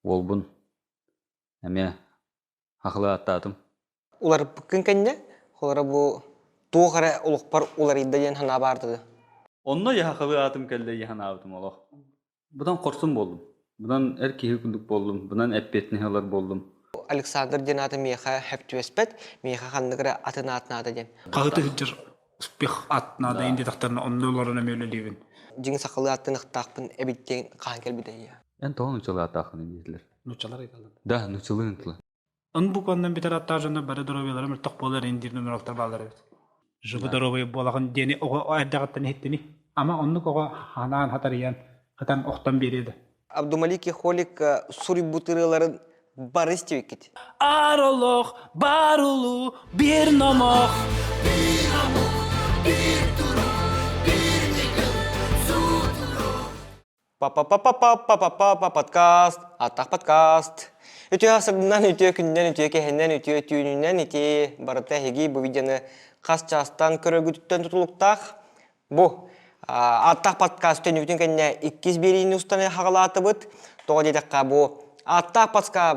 Уолбун эмиэ хахылы ааттаатым. Уларыппыккын кэннэ, холоро бу туох эрэ олохпор уларыйда диэн санаа баардыгы. Онно яхахылы аатым кэллэ дии санаабытым олох. Быдан хорсун буоллум. Быдан эр киһи курдук буоллум. Быдан эппиэтинэһи ылар буоллум. Александр диэн аата миэхэ хөп түбэспэт, миэхэ ханнык эрэ атын аат наада диэн. Хаһыты сылдьар успех ат наада ин диэтэхтэринэ онно олорон эмиэ үлэлиибин. Дьиҥ сахалыы аттын ыхтаахпын эбит диэн хаһан кэлбитэ ийэ. Эн тоҕо нууччалыы ааттааххыный диэтилэр. Нууччалар ыйыталлар. Да, нууччалыы ыйыталлар. Ын букваннан бүтэр аттаах дьоннор бары доруобуйалара мөлтөх буолар ин диир номеролоктор бааллар эбит. Живы доруобуйа буолаҕын диэни оҕо эрдэҕиттэн иһиттини. Ама оннук оҕо ханаан хатарыйан, хатан охтон биэриэ да. Абдумалик Ехолик суруйбут ырыаларын бары истибиккит. Аар олох, бар улуу, бир номох. Бир омук, бир турук, бир ньыгыл, суутурук. Па-па-па-па-па-па-па подкаст, аттах подкаст. Үтүө асырдынан, үтүө күннэн, үтүө кэһинэн, үтүө түүнүнэн ити барыта эһиги бу видеоны хас чаастан көрөргүтүттэн тутулуктаах. Бу аттах подкаст төннүбүтүн кэннэ иккис биэриини устаны хаҕалаатыбыт. Тоҕо диэтэххэ бу аттаах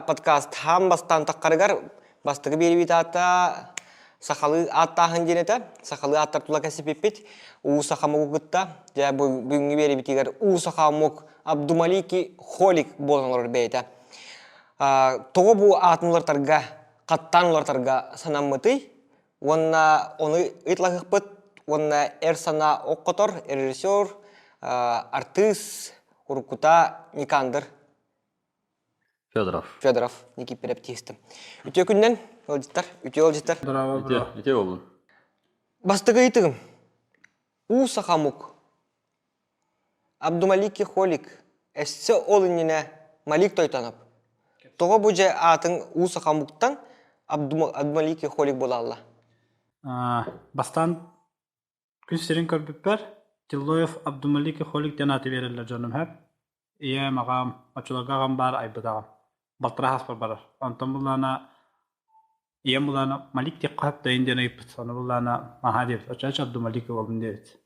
подкаст хаан бастаан таххарыгар Бастакы биэрибит аата сахалыы ааттааһын диэн этэ. Сахалыы ааттар тула кэсипиппит. Уу саха омугу кытта. Дьэ бу бүгүҥҥү биэрибитигэр уу саха омук Абдумалики Холик буолан олорор бэйэтэ. Тоҕо бу аатын уларытарга, хаттаан уларытарга санаммытый? Уонна ону ыйыталаһыахпыт уонна эр санаа ох хотор режиссер, артыыс уруккута Никандр Федоров. Федоров Никииппэрэп тиһистим. Үтүө күннэн, ыалдьыттар, үтүө ыалдьыттар. Браво, Үтүө, браво. үтүө буоллун. Бастакы ыйытыгым. Уу саха омук. Абдумалики Холик. Өссө ол иннинэ Малик Тойтонов. Тоҕо бу дьэ аатыҥ уу саха омуктан Абдумалики Холик буолаалла? Бастаан күн сирин көрбүппэр Тиллоев Абдумалики Холик диэн ааты биэрэллэр дьонум һэп. Ийэм, аҕам, оччолорго аҕам баар айбыт аҕам. Балтараа сааспар барар. Онтон буллаана ийэм буллаана Малик диэххэ сөп да диэн ыйыппыт. Ону буллаана аһаа диэбит. Оччоочу Абдумалик буоллун диэбит.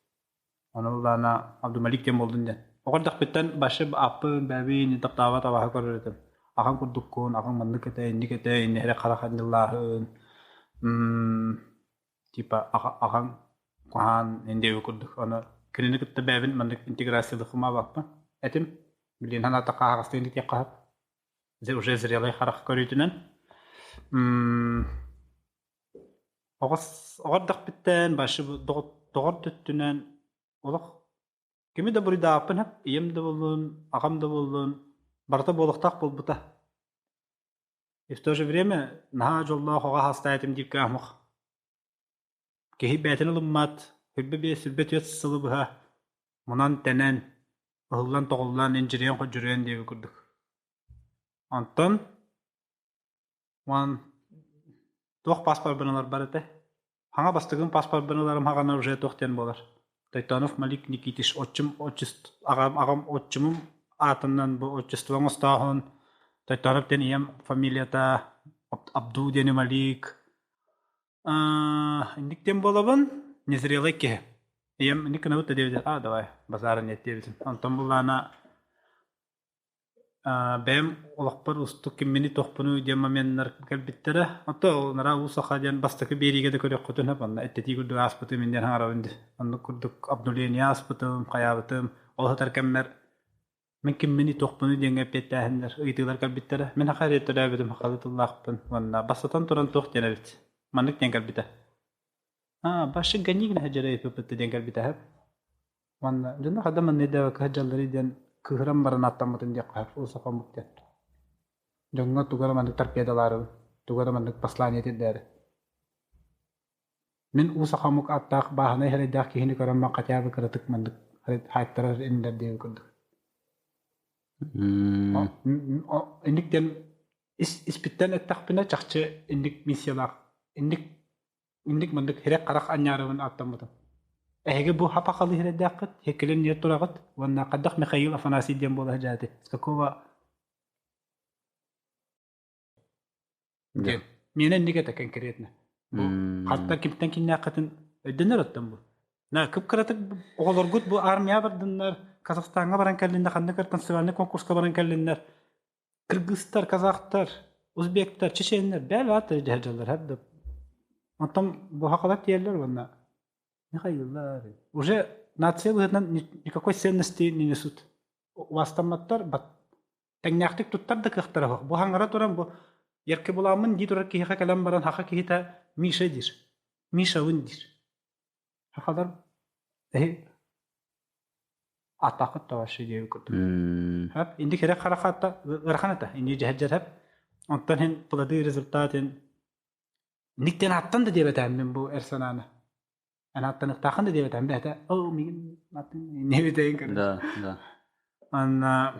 Ону буллаана Абдумалик диэн буоллун диэн. Оҕо эрдэхпиттэн башы аппын, бэбин, таптаабат абаһы көрөр этим. Аҕаҥ курдуккун, аҕаҥ маннык этэ, инник этэ, иннэһэрэ харах анньыллааһын. Типа аҕаҥ куһаан индиэби курдук ону кинини кытта бэйэбин маннык интеграциялыаххымаабаппын этим билигин санаатахха аһаҕастык диэххэ сөп уже зрелый харах көрүүтүнэн оҕо оҕо эрдэхпиттэн башы доҕор да өттүнэн олох кими да буруйдаабаппын сөп ийэм да буоллун аҕам да буоллун барыта буолуохтаах буолбута. И в то же время наһаа дьоллоох оҕо хаста этим диир кыамах. Киһи бэйэтин ылыммат, 25 24 сылы быһа мунан-тэнэн, ыһыллан-тоҕуллан, индьириэн-ходьуруйан диэбит курдук. Онтон уон туох паспорбын ыларбар этэ? Хаҥа бастакым паспорбын ыларым хаҕана уже туох диэн буолар. Тойтонов Малик Никитич отчим отчество аҕам аҕам отчимым аатынан бу отчество оҥостооһун Тойтонов диэн ийэм фамилията Абду диэни Малик инник диэн буолабын незрелый киһи ийэм инник гынабыт да диэбитэ а давай базара нет диэбитим онтон буллаана Бэйэм олохпор устук кимминий-туохпунуй диэн моменнар кэлбиттэрэ. Оттон наraa уу саха диэн бастакы биэриигэ да көрүөххүтүн сөп, онно эттэтии курдук ааспытым иннин хаҥарабын дии. Оннук курдук обнуление ааспытым, хайаабытым. Ол сытар кэммэр мин кимминий-туохпунуй диэҥҥэ эппиэттээһиннэр, ыйытыылар кэлбиттэрэ. Мин саха эрэ төрөөбүтүм, сахалыы тыллаахпын уонна бастатан туран туох диэн эбит. Маннык диэн кэлбитэ. Аа, баши гони гына диэн кэлбитэ сөп. Уонна дьоно хада манна идэбэккэ сылдьалларый диэн кыыһыран баран ааттаммытын диэххэ сөп ол саха омук диэн. Дьоҥҥо тугу эрэ маннык торпедалаарыбын, тугу эрэ маннык послание тирдээри. Мин уу саха омук ааттаах бааһынай эрэйдээх киһини көрөн мин хотя бы кыратык маннык хаайтарар иннилэр диэбит курдук. Инник диэн ис испиттэн эттэхпинэ чахчы инник миссиялаах инник Инник маннык сирэй-харах анньаарыбын ааттаммытым. Эһиги бу хапахалы сирэйдээххит, һэккилин ньиэр тураҕыт уонна хайдах Михаил Афанасий диэн буола сылдьааты? С какого диэн. Миэнэ инник этэ конкретно. Бу хантан кимтэн киннээххитин өйдөнөр оттон бу. На кып-кыратык оҕолоргут бу армия бардыннар, Казахстаҥҥа баран кэллиннэр, ханнык танцевальный конкурска баран кэллиннэр. Кыргызтар, казахтар, узбектар, чеченнэр бэл ааттары дьаһаллар хап Онтон бу хахалар тиэллэр уонна Михаиллар уже нация быһыытынан никакой ценности не несут. Убаастамматтар, тэҥнээхтик туттар да кыахтара суох. Бу хаҥара туран бу Еркебуламмын дии турар киһиэхэ кэлэн баран хаха киһитэ Миша диир. Мишабын диир. Хахалар эһи атаахыт товарищи диэби курдук. Хап, инди керек харахатта ыарахан это, инди дьэһэр хап. Онтон хин плоды результатын Никтен аттан да диэбэтээм бу эр санааны. Эн аттаныктаахын да диэбэтээм бэйэтэ оо мигин атын небитейин көрөр. Да, да. Анна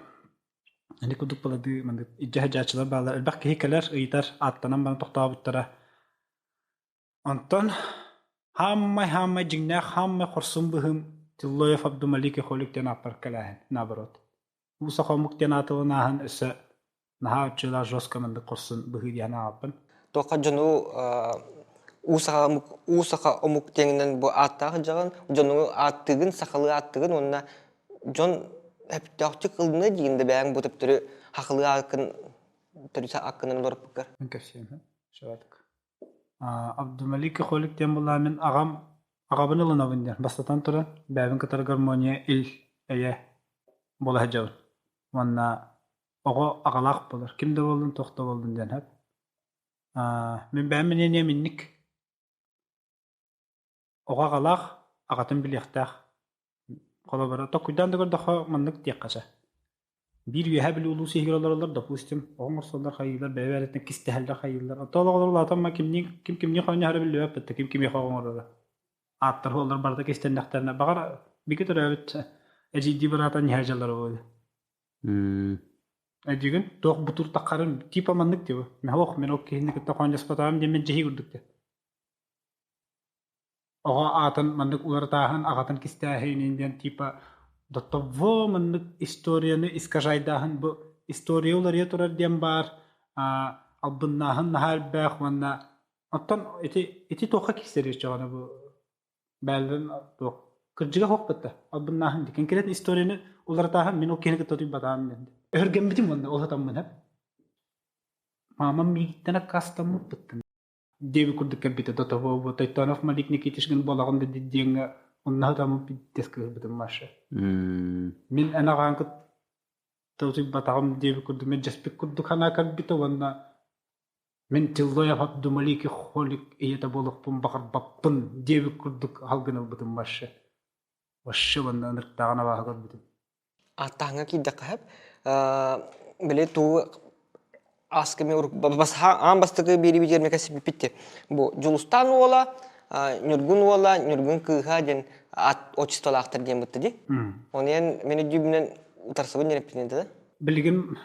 ини курдук балады маннык илдьэ сылдьааччылар бааллар. Элбэх киһи кэлэр, ыйытар, ааттанан баран тохтообуттара. Онтон хааммай-хааммай дьиҥнээх хааммай хорсун быһыым Тиллоев Абдумалик Холик диэн ааппар кэлээһин, наоборот. Уу саха омук диэн аатылын ааһан өссө наһаа оччолоох жестко маннык хорсун быһыы диэн ааҕаппын. Туохха дьону уу саха омук уу саха омук диэҥинэн бу ааттаах дьаҕын дьону ааттыгын сахалыы ааттыгын уонна дьон өптөөхтүк ылына диигин да бэйэҥ бу төптөрү хахылыы ааккын төрүт ааккынан олорпуккар. Мин кэпсиэм шабатык. Абдумалик Холик диэн булаа мин аҕам аҕабын ылынабын диэн бастатан туран бэйэбин кытары гармония ил эйэ буола сылдьабын уонна оҕо аҕалаах буолар ким да буоллун туох да буоллун диэн сөп мин бэйэм мнением инник оҕо аҕалаах аҕатын билиэхтээх холобура токуйдаан да көрдөххө маннык диэххэ сөп биир үөһээ Бүлүү улуус иһигэр олороллор допустим оҕо оҥорсоллор хайыылар бэйэ-бэйэлэриттэн кистэһэллэр хайыыллар оттон оҕолор улаатан ма кимниин ким кимниин хоонньоһоро биллибэт бытта ким кимиэхэ оҥороро ааттар олор барыта кистэннэхтэринэ баҕар биги төрөөбүт эдьиийдии быраата ньиһэ дьаллара буолуо Эдьигин туох бутуур таххарын типа маннык типа мин мин ол киһини кытта хоонньоспотоҕум диэн дьиһи курдук те Оҕо аатын маннык уларытааһын, аҕатын кистээһин диэн типа до того маннык историяны искажайдааһын бу история уларыйа турар диэн баар албыннааһын наһаа элбэх уонна оттон ити ити туохха киирсэрий оччоҕуна бу бээллэн туох кырдьыга суох да албыннааһын дии конкретно историяны уларытааһын мин ол киһини кытта утуйбатаҕым диэн өһүргэммитим уонна ол сатаммын эп маамам миигиттэн аккаастаммыппыттан диэби курдук кэлбитэ до того вот Тойтонов Малик Никитичкин буолаҕын да диэҥҥэ онно тамы пиздец кыыһырбытым Маша. Мин эн аҕаан кытта утуйбатаҕым диэби курдук мен дьэспит курдук санаа кэлбитэ уонна мин Тиллоев Абдумалики Холик ийэтэ буолуохпун баҕарбаппын диэбит курдук халгын ылбытым Маша. Вообще уонна ынырыктааҕын абааһы көрбүтүм. Ааттааһыҥҥа киирдэххэ сөп. Били туу асками аан бастакы биэриибитигэр эмиэ кэпсэппиппит Бу Дьулустаан уола, Ньургун уола, Ньургун кыыһа диэн аат отчестволаахтар диэн бытта дии. Оны эн мин өйдүүбүнэн утарсыбын диэн эппитин да? Билигин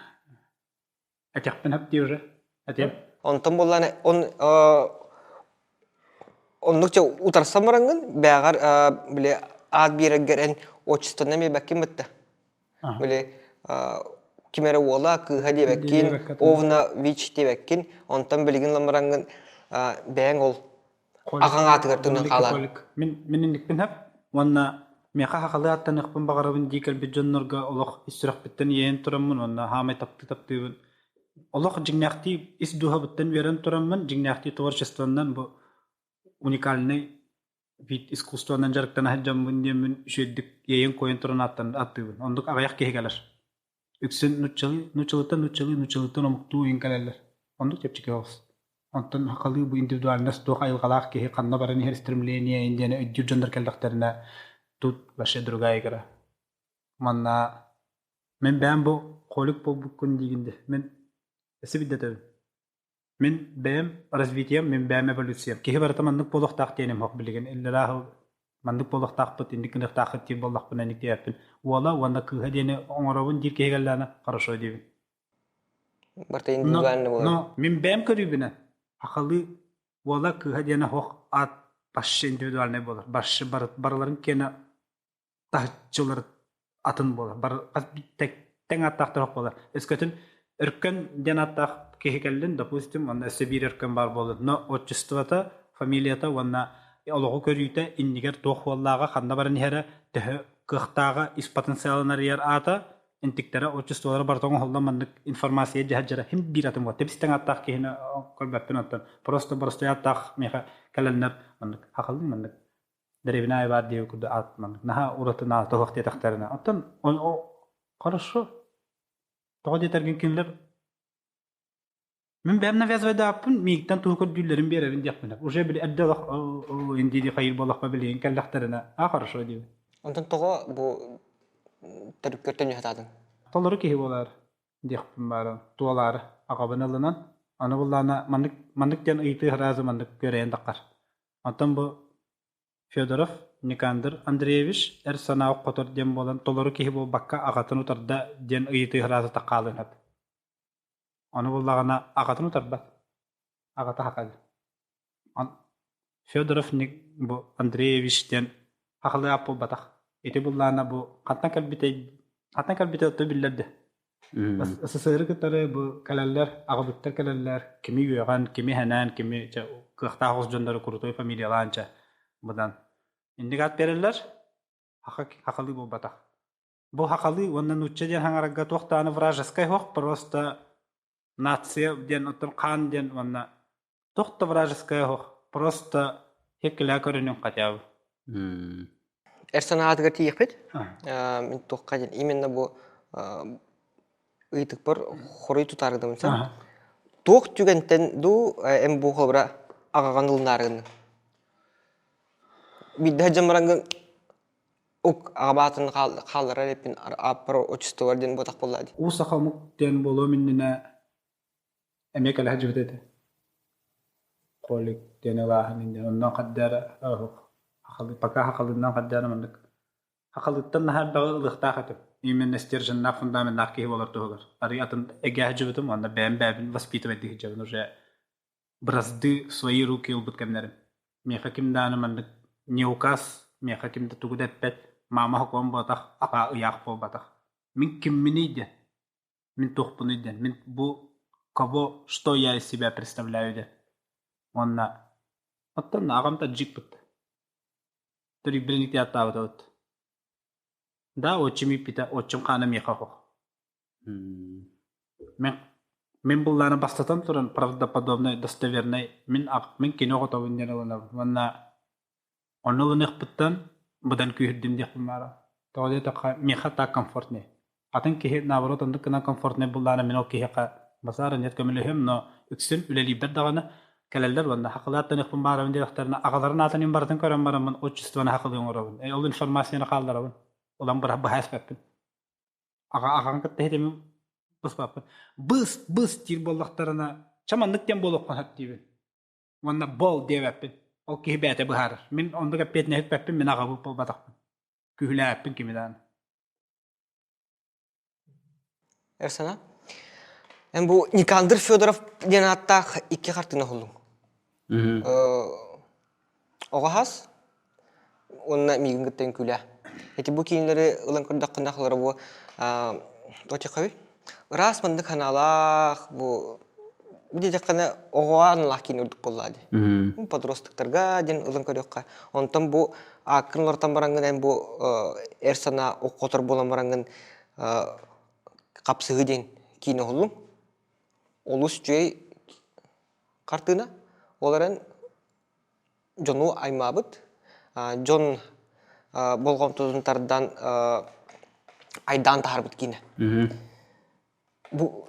этиэхпин сөп дии уже. Этиэм. Онтон буоллаана он оннук чэ утарсан бараҥҥын бээҕэр били аат биэрэргэр эн отчествоны эмиэ бытта. Били ким эрэ уола, кыыһа диэбэккин, овна вич диэбэккин, онтон билигин ламараҥҥын бэйэҥ ол аҕаҥ аатыгар төннөн хаалаан. Мин мин инникпин сөп уонна миэхэ хахалыы аттаныахпын баҕарабын дии кэлбит дьоннорго олох ис сүрэхпиттэн иэйэн тураммын уонна хаамай таптыы таптыыбын олох дьиҥнээхтии ис дууһабыттан үөрэн тураммын дьиҥнээхтии творчествоннан бу уникальный вид искусствонан дьарыктана сылдьаммын диэммин үчүгэйдик иэйэн-куойан туран ааттан аттыыбын. Оннук аҕыйах киһи кэлэр. Үксүн нууччалыы, нууччалыттан нууччалыы, нууччалыттан омуктуу иһин кэлэллэр. Оннук чэпчэки оҕус. Онтон сахалыы бу индивидуальность туох айылҕалаах киһи ханна баран иһэр стремление диэни өйдүүр дьоннор кэллэхтэринэ тут вообще другая игра. Манна Мин бэйэм бу холик буолбуккун диигин дии. Мин өссө билдэтэбин. Мин бэйэм развитием, мин бэйэм эволюциям. Киһи барыта маннык буолуохтаах диэним суох билигин. Иллэрээ сыл маннык буолуохтаахпыт, инник гыныахтааххыт диир буоллахпына инник диэбэппин. Уола уонна кыыһа диэни оҥоробун диир киһи кэллэҕинэ хорошо диибин. Барыта индивидуально буолар. Но мин бэйэм көрүүбүнэн сахалыы уола кыыһа диэнэ суох аат вообще индивидуальнай буолар. Вообще барыларын киэнэ таһыччылар атын буолар. Бар тэҥ ааттаахтар буолар. Өскөтүн Өркөн диэн ааттаах киһи кэллин, допустим, онно өссө биир Өркөн баар буоллун. Но отчествота, фамилията уонна олоҕу көрүүтэ иннигэр туох уоллааҕа, ханна баран иһэрэ, төһө кыахтааҕа, ис потенциалын арыйар аата. Интиктэрэ, отчестволара барыта оҥоһуллан маннык информация дьаһадьара хим биир атын буолар. Тэбистэн ааттаах киһини көрбөппүн оттон. Просто боростуой ааттаах миэхэ кэлэннэр маннык хахалыы маннык дэриэбинэ аайы баар диэбит курдук аат маннык наһаа ураты наһаа туһах диэтэхтэринэ. Оттон хорошо. Тоҕо диэтэргин кинилэр Мин бэйэм навязывайдааппын, миигиттэн тугу көрдүүллэрин биэрэбин диэхпин сөп. Уже били эрдэ олох индии хайыр буоллахпа билигин кэллэхтэринэ, а хорошо диибин. Онтон тоҕо бу төрүккэр төннү сатаатыҥ? Толору киһи буолаар диэхпин баара, туолаары аҕабын ылынан, аны буллаана маннык маннык диэн ыйытыы сразу маннык күөрэйэн таххар. Онтон бу Федоров Никандр Андреевич эр санаа хотор диэн буолан толору киһи буолбакка аҕатын утарда диэн ыйытыы сразу таххаалыан сөп. Ону буллаҕына аҕатын утарбат, аҕата хахай. Федоров бу Андреевич диэн хахалыы аат буолбатах. Ити буллаҕына бу хантан кэлбитэй хантан кэлбитэ отто биллэр да. СССР кытары бу кэлэллэр, аҕабыттар кэлэллэр, кими үөҕэн, кими хэнээн, кими чэ, кыахтаах оҕус дьоннору крутой фамилиялаан чэ быдан. Инник аат биэрэллэр, хахалыы буолбатах. Бу хахалыы уонна нуучча диэн хаҥарарга туох даҕаны вражескай суох, просто нация диэн оттон хаан диэн уонна туох да вражескай суох, просто хеккилээ көрүнүҥ хотя бы. Эр санаатыгар тиийиэхпит. Мин туохха диэн именно бу ыйытыкпар хоруй тутаарыдым сен. Туох түгэнтэн дуу эн бу холобура аҕаҕын ылынаарыгын? Биирдэ сылдьан бараҥҥын Ук аҕабаатын хаалларар эппин ааппар отчестволар диэн буотах буолла дии. Уу саха омук диэн буолуом иннинэ эмиэ кэлэ сылдьыбыт этэ. Колик диэн ылааһын иннинэ онно хардара пока хахалыынан хардара маннык хахалыттан наһаа элбэҕи ылыахтаах этим. Именно стерженнаах фундаменнаах киһи буолар туһугар. Арый атын эгэ сылдьыбытым уонна бэйэм бэйэбин воспитывать дии сылдьабын уже бразды в свои руки ылбыт кэмнэрим. Миэхэ ким даҕаны маннык не указ, миэхэ ким да тугу да эппэт, маама сокуон буолбатах, аҕа ыйаах буолбатах. Мин кимминий диэн, мин туохпунуй диэн, мин бу кого, что я из себя представляю диэн. Уонна оттон аҕам таджикпыт. Төрүкбүн аттаабытыбыт. Да, отчим ииппитэ, отчим хаана миэхэ оһох. Мин мин быллааны бастатан туран правдоподобнай, достовернай мин мин кини оҕотобун диэн ылынабын уонна онно ылыныахпыттан быдан күүһүрдүм диэхпин баара. Тоҕо диэтэххэ, миэхэ так комфортней. Атын киһи наоборот оннук гынан комфортнай буллаана мин ол киһиэхэ базара нет көмөлөһүөм, но үксүн үлэлиирбэр даҕаны кэлэллэр уонна хакылааттаныахпын баарабын диэтэхтэринэ аҕаларын аатын мин барытын көрөн бараммын отчествоны хакылыы оҥоробун. Ол информацияны хаалларабын. Улам быһа испэппин. Аҕа аҕаҥ кытта иһитимин быспаппын. Быс, быс диир буоллахтарына, чэ маннык диэн буолуоххун сөп диибин. Уонна бол диэбэппин. Ол киһи бэйэтэ быһаарар. Мин оннук эппиэтинэһи мин аҕабыт буолбатахпын. Күһүлээппин кими даҕаны. Эрсана, эн бу Никандр Федоров диэн ааттаах икки хартыына уһуллуҥ. Оҕо хас уонна миигин кытта үҥкүүлээ. Ити бу киинэлэри ылан көрдөххүнэ холоро бу туох ыраас маннык ханаалаах бу бу диэтэххинэ оҕоҕо аналаах киинэ ордук буоллаа дии. Подростоктарга диэн ылан көрүөххэ. Онтон бу ааккын олортон бараҥҥын эн бу эр санаа хотор буолан бараҥҥын хапсыһыы диэн киинэ уһуллуҥ. Олус үчүгэй хартыына. Ол эрэн дьону аймаабыт, дьон болҕомтотун тардан айдаан таһаарбыт киинэ. Бу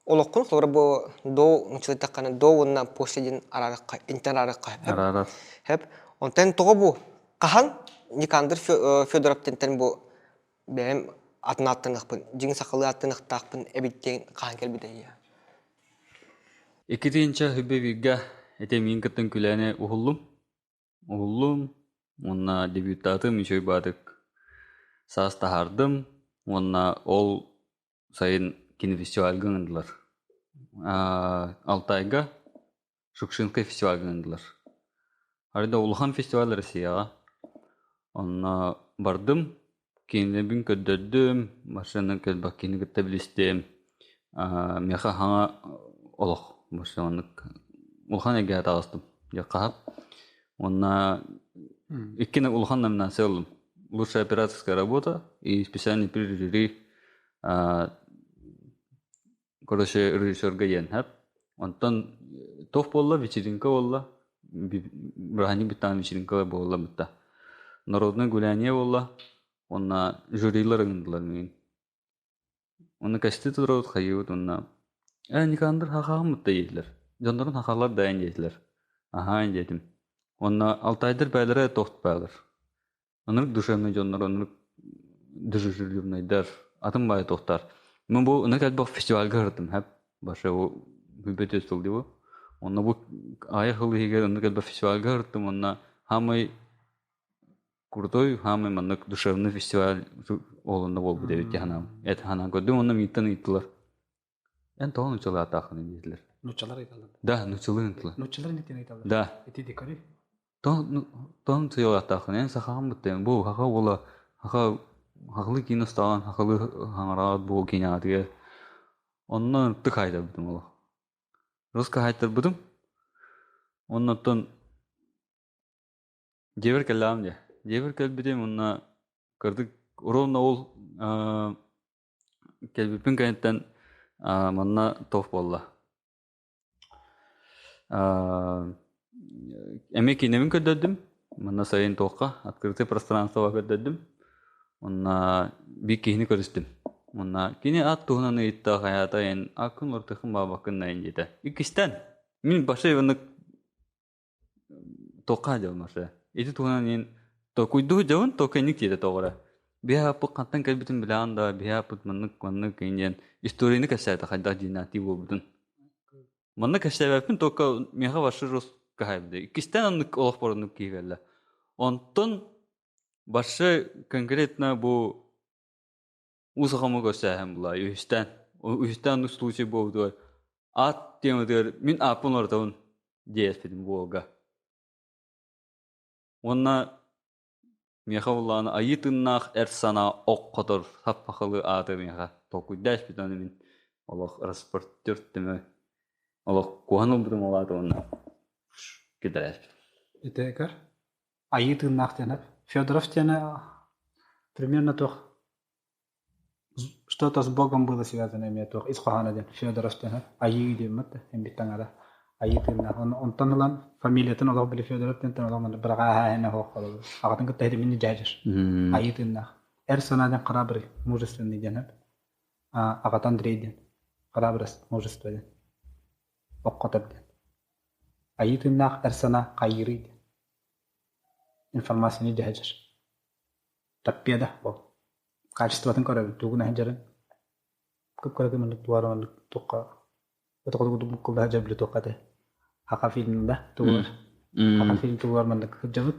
олоххун холобура бу до нуччалыйтаххына до уонна после диэн араарыахха интэн араарыахха Араарар. Хэп. Онтон тоҕо бу хаһан Никандр Федоров диэнтэн бу бэйэм атын ааттаныахпын, дьиҥ сахалыы ааттаныахтаахпын эбит диэн хаһан кэлбитэй ийэ? Икки тыһыынча үбэ бииргэ ити миин кыттан күлээни уһуллум. Уһуллум уонна дебюттаатым үчүгэй баатык саас таһаардым уонна ол сайын кинофестивальга ыҥырдылар. Алтайга Шукшинскай фестивальга ыҥырдылар. Арыйда улахан фестиваль Россияҕа. Онно бардым, кинилэрбин көрдөрдүм, машинанан кэлбэт киһини кытта билистим. Миэхэ хаҥа олох машинаннык улахан эйгэҕэ таҕыстым диэххэ Уонна икки улахан номинация ыллым. Лучшая операторская работа и специальный приз жюри. Короче, режиссерга диэн сөп. Онтон туох буолла, вечеринка буолла. Бырааһынньык бүттэҕинэ вечеринка буолла бытта. Народное гуляние буолла. Уонна жюрилар ыҥырдылар миигин. Уонна кэстии турабыт хайыыбыт уонна «Ээ, Никандр хахаҕын бытта» диэтилэр. Дьоннорун хахалар да эн диэтилэр. Аһаа диэтим. Уонна алтайдар бэйэлэрэ туох баалар. Ынырык душевный дьоннор, ынырык дружелюбнайдар, атын баайы туохтар. Мин бу ынырык элбэх фестивальга сырыттым, хэп. Башы бу бүбөтү сыл дии бу. Онно бу аайы сыл иһигэр ынырык элбэх фестивальга сырыттым, онно хаамай крутой, хаамай маннык душевный фестиваль ол онно буолбут эбит дии санаам. Эт санаан көрдүм, онно мииттэн ыйыттылар. Эн тоҕо нууччалыы ааттааххыный диэтилэр. Нууччалар ыйыталлар. Да, нууччалыы ыйыттылар. Нууччалар инниттэн ыйыталлар. Да. Ити дикари. Тоҕо нууччалыы ааттааххыный? Эн сахаҕын быттайын. Бу саха уола саха сахалыы киинэ устаҕын, сахалыы хаҥараҕыт бу киинэҕитигэр. Онно ынтык хаайтарбытым олох. Русскай хаайтарбытым. Оннуттан дьиэбэр кэллэҕим дьэ. Дьиэбэр кэлбитим уонна кырдык ровно ол Кэлбиппин кэнниттэн манна туох буолла? Эмиэ киинэбин көрдөрдүм. Манна сайын туохха открытый пространствоҕа көрдөрдүм. Уонна биир киһини көрүстүм. Уонна кини ат туһунан ыйытта хайаата эн аккын уларытыаххын баҕарбаккын да эн диэтэ. Иккистэн мин вообще оннук Туохха дьабын вообще? Ити туһунан иин толкуйдуу дьабын, толкуйнук диэтэ тоҕо эрэ. Биһи ааппыт хантан кэлбитин билэҕин да, биһи ааппыт маннык маннык иин диэн историяны кэпсээтэ хайдах дьиҥнээхтии буолбутун. Манна кэпсээбэппин, только миэхэ вообще жестко хаайбыта. Иккистээн оннук олохпор оннук киһи кэллэ. Онтон вообще конкретно бу уу сахамы көрсөөһүн булаа үһүстээн үһүстээн оннук случай буолбутугар аат тематыгар мин ааппын уларытабын диэспитим буолга уонна миэхэ буллаҕына айыы тыыннаах эр санаа ох хотор саппахылы ааты миэхэ толкуйдаа испит аны мин олох распортер түмэ олох куһан ылбытым ол ааты уонна киллэрээспит Итекер айыы тыыннаах диэн Федоров диэн примерно туох Что-то с Богом было связано эмиэ туох ис хоһооно диэн Федоров диэн Айыы диэммит да эмбит таҥара Айыы тыыннаах онтон ылан фамилиятын олох били Федоров диэнтэн олох манна быраҕааһаһына суох холобур аҕатын кытта хитимин дьаадьыр Айыы тыыннаах эр санаа диэн храбрый мужественный диэн аҕата Андрей диэн храбрость мужество диэн оккотор диэн Айыы тыыннаах эр санаа хайыырый диэн информацияны дьаһайдьар Торпеда ол Качествотын көрөбүт, тугун сылдьарын. Кып-кыракый маннык туора маннык туохха кылда сылдьар били туохха этэй Хака фильм да тугугар Хака фильм тугугар маннык сылдьабыт,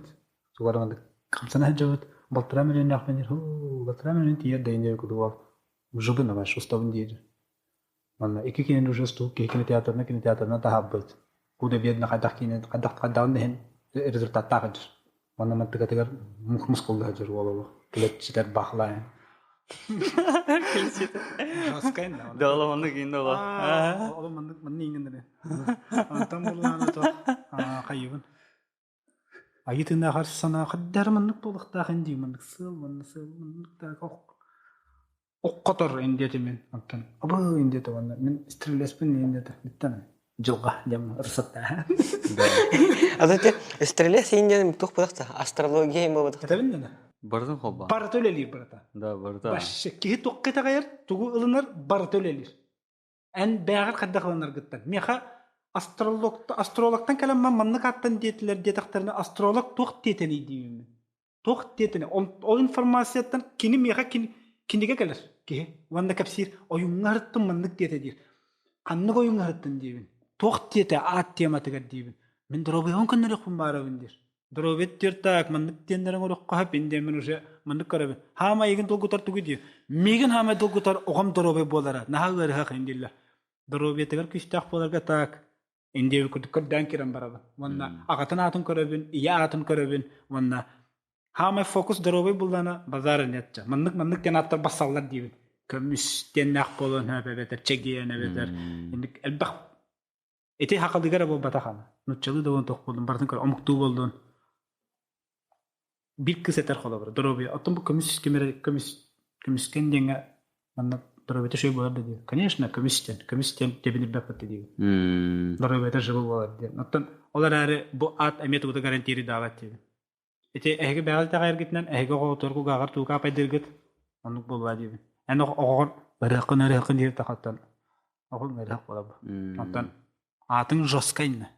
тугугар маннык хамсана сылдьабыт. Балтараа миллионнаахпын диир, һуу, балтараа миллион тиийэр да инньэ курдук уол мужигын абаш устабын диир. Манна икки киинэни уже устубут киһи кинотеатрына кинотеатрынан таһаарбыт. Худо бедно хайдах киинэ хайдах хайдаҕын иһин результаттаах сылдьар. Манна мантыкатыгар мускулла сылдьар уол олох. Килэччитэр бахлаан. Килэччитэр. Дала маннык иинде ола. Ол маннык манны иҥгиннere. Онтон буллаана то хайыбын. Айыы тыыннаахар санаа хайдары маннык буолуохтаах ин дии маннык сыал манна сыал маннык таак Оккотор индиэтэ мин онтон абы индиэтэ уонна мин стрелеспин индиэтэ бүттэн дьылҕа диэн ырсаттаа. Аты стрелес индиан туох буолахта астрология буолбатах. Этэбин да Барытын холбоон. Барыта үлэлиир барыта. Да, барыта. Вообще киһи туохха итэҕэйэр, тугу ылынар барыта үлэлиир. Эн бэйэҕэр хайдах ылынаргыттан. Миэхэ астролог астрологтан кэлэн маннык ааттан диэтилэр диэтэхтэринэ астролог туох диэтэний диибин. Туох диэтини ол информацияттан кини миэхэ кинигэ кэлэр киһи уонна кэпсиир ойуҥҥа ырыттым маннык диэтэ диир. Ханнык ойуҥҥа ырыттын диибин. Туох диэтэ аат тематыгар диибин. Мин доруобуйабын көннөрүөхпүн баарабын диир. Доруобуйа так маннык диэннэрин ороххо хапин диэммин уже маннык көрөбүн. Хаама эйигин долгутар тугу диир. Миигин хаама долгутар оҕом доруобай буолара. Наһаа ыарыһах дииллэр. Доруобуйатыгар күүстээх буоларга так Индия курдук көрдөөн киирэн барабын. Уонна аҕатын аатын көрөбүн, ийэ аатын көрөбүн уонна хаамай фокус здоровый буллана базар нетча. Маннык маннык диэн ааттар бассаллар диибин. Көмүс диэннээх буолуон сөп эбэтэр чэгиэн эбэтэр инник элбэх ити хахалыгар эрэ буолбатах аны. Нуччалыы да буолун туох буоллун барытын көр омуктуу буоллун. Биир кыыс этэр холобура доруобуйа. Оттон бу көмүс ким эрэ көмүс көмүскэн диэҥҥэ манна Доруобуйата үчүгэй буолар да диир. Конечно, көмүс диэн, көмүс диэн тэбинирбэппит да диибин. Доруобуйата живы буолар диэн. Оттон ол эрээри бу аат эмиэ тугу да гарантири даабат диибин. Ити эһиги бэҕэл итэҕэйэргитинэн эһиги оҕоҕутугар кугааҕар туука апайдыыргыт оннук буолуо диибин. Эн оҕоҕор барыаххын ырыаххын диир тахаттан оҕоҥ ыарыһах буолар. Оттон аатыҥ жесткайна.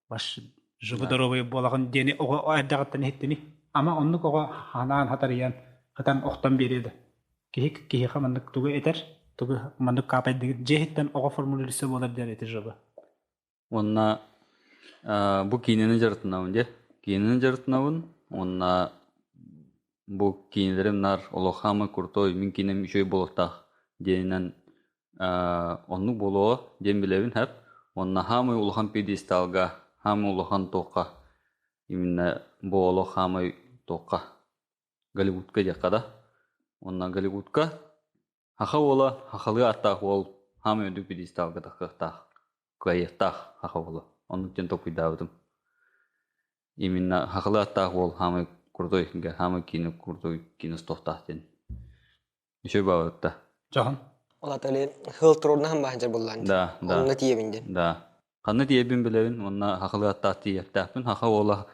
Баш живы здоровый буолаҕын диэни оҕо эрдэҕиттэн иһиттини. Ама оннук оҕо ханаан хатарыйан хатан охтон биэриэ да. Киһи киһиэхэ маннык тугу этэр, тугу маннык каапайдыгыт дьиэ иһиттэн оҕо формулируется буолар диэн ити живы. Уонна бу киинэни дьарыктанабын дьэ. Киинэни дьарыктанабын уонна бу киинэлэрим наар олох хаамай крутой, мин киинэм үчүгэй буолуохтаах диэнинэн оннук буолуоҕа диэн билэбин һэп. Уонна хаамай улахан пьедесталга, хаамай улахан туохха именно бу олох хаамай туохха Голливудка диэххэ да. Уонна Голливудка Саха уола сахалыы ааттаах уол хаамай үрдүк пьедесталга тахсыахтаах, кыайыахтаах саха уола. Оннук диэн толкуйдаабытым. Именно сахалыы ааттаах уол хаамай крутой, хаамай киинэ крутой киинэ устуохтаах диэн. Үчүгэй баҕарытта. Дьоһун. Ол атали хыл турурнаһан баһанчар буллаан. Да, да. Онно тиийэбин диэн. Да. Ханна тиийэбин билэбин уонна сахалыы ааттаах тиийиэхтээхпин. Саха уола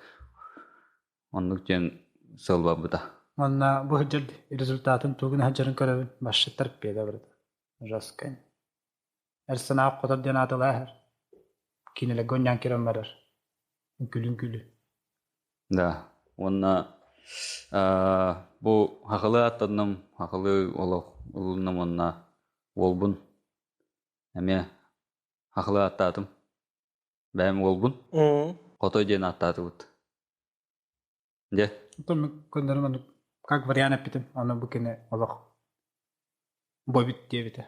оннук диэн сыл барбыта. Уонна бу сылдьар результатын тугун сылдьарын көрөбүн. Башшыттар пиэдэ барыта. Жесткай. Эр санаах хотор диэн аатылааһар. Кинилэргэ онньаан кирэн барар. Үҥкүлү-үҥкүлү. Да. Уонна бу хахылы аттанным, хахылы олох ылынным уонна уолбун эмиэ хахылы аттаатым. Бэйэм уолбун Хотой диэн ааттаатыбыт. Дьэ. Оттон көннөрү маннык как вариант эппитим, ону бу кини олох бобит диэбитэ.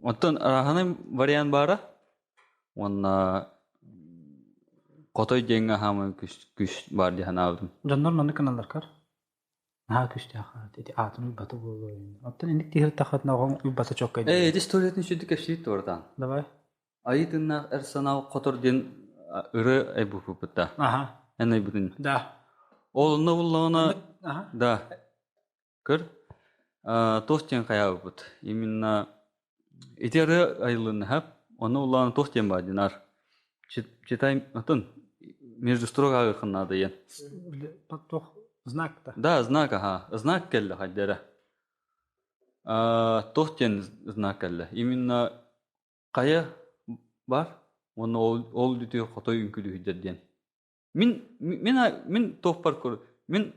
Оттон арааһынай вариант баара. Уонна Хотой диэҥҥэ хаамай күс, күс баар дии санаабытым. Дьоннор маннык гыналлар көр. Наһаа күүстээх аат, ити аатын уйбата буолуо. Оттон инник тиһиртаххытына оҕоҥ уйбата чоккай. Ээ, ити историятын сүдү кэпсиир туоратаан. Давай. Айыы тыыннаах эр санаа хотор диэн ырыа айбыппыт да. Аха. Эн айбытын. Да. Ол онно буллаҕына Аха. да. Көр. Туох диэн хайаабыппыт. Именно ити ырыа айыллынна Онно улаана туох диэн баар динар. Читай атын между строк ааҕыаххын наада диэн. Туох знак да. Да, знак аха. Знак кэллэ хайдара. Туох диэн знак кэллэ. Именно Хайа бар уонна ол ол үтүө хотой үҥкүүлүүһүдэр диэн. Мин мин мин туохпар көр мин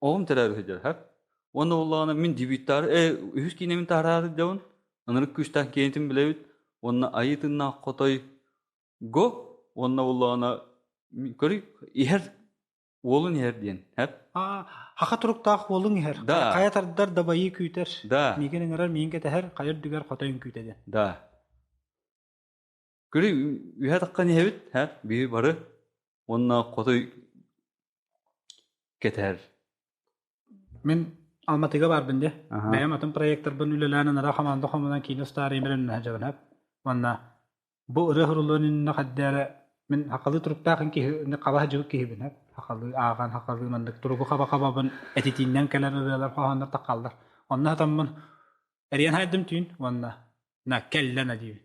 оҕом төрөөрү сылдьар һап. Уонна буоллаҕына мин дебюттаары э үһүс киинэбин таһараары дьабын ынырык күүстээх киинэтин билэбит уонна айыы тыыннаах хотой го уонна буоллаҕына көрүй иһэр Уолун иһэр диэн, һэп? Аа, хаха туруктаах уолуҥ иһэр. Да. Хайа тардар дабайыы күүтэр. Да. Миигин ыҥырар, миигин кэтэһэр, хайа үрдүгэр хотой үҥкүүтэ диэн. Да. Көрүй, үһэ таххан иһэбит, һэ, биһи бары уонна хотой кэтэһэр. Мин Алматыга баарбын дии. Аха. Бэйэм атын проекторбын үлэлээн анараа хамаанда хомунан киинэ устаары имэрэн сылдьабын һэп. Уонна Бу ырыа суруллуон иннинэ хайдаа эрэ мин сахалыы туруктаах киһи хаба садьыбыт киһибин һэп сахалыы ааҕан сахалыы маннык туругу хаба-хабабын этитииннэн кэлэр ырыалар хоһооннор таххаллар. Онно сатаммын эрийэн хаайдым түүн уонна на кэллэ на диибин.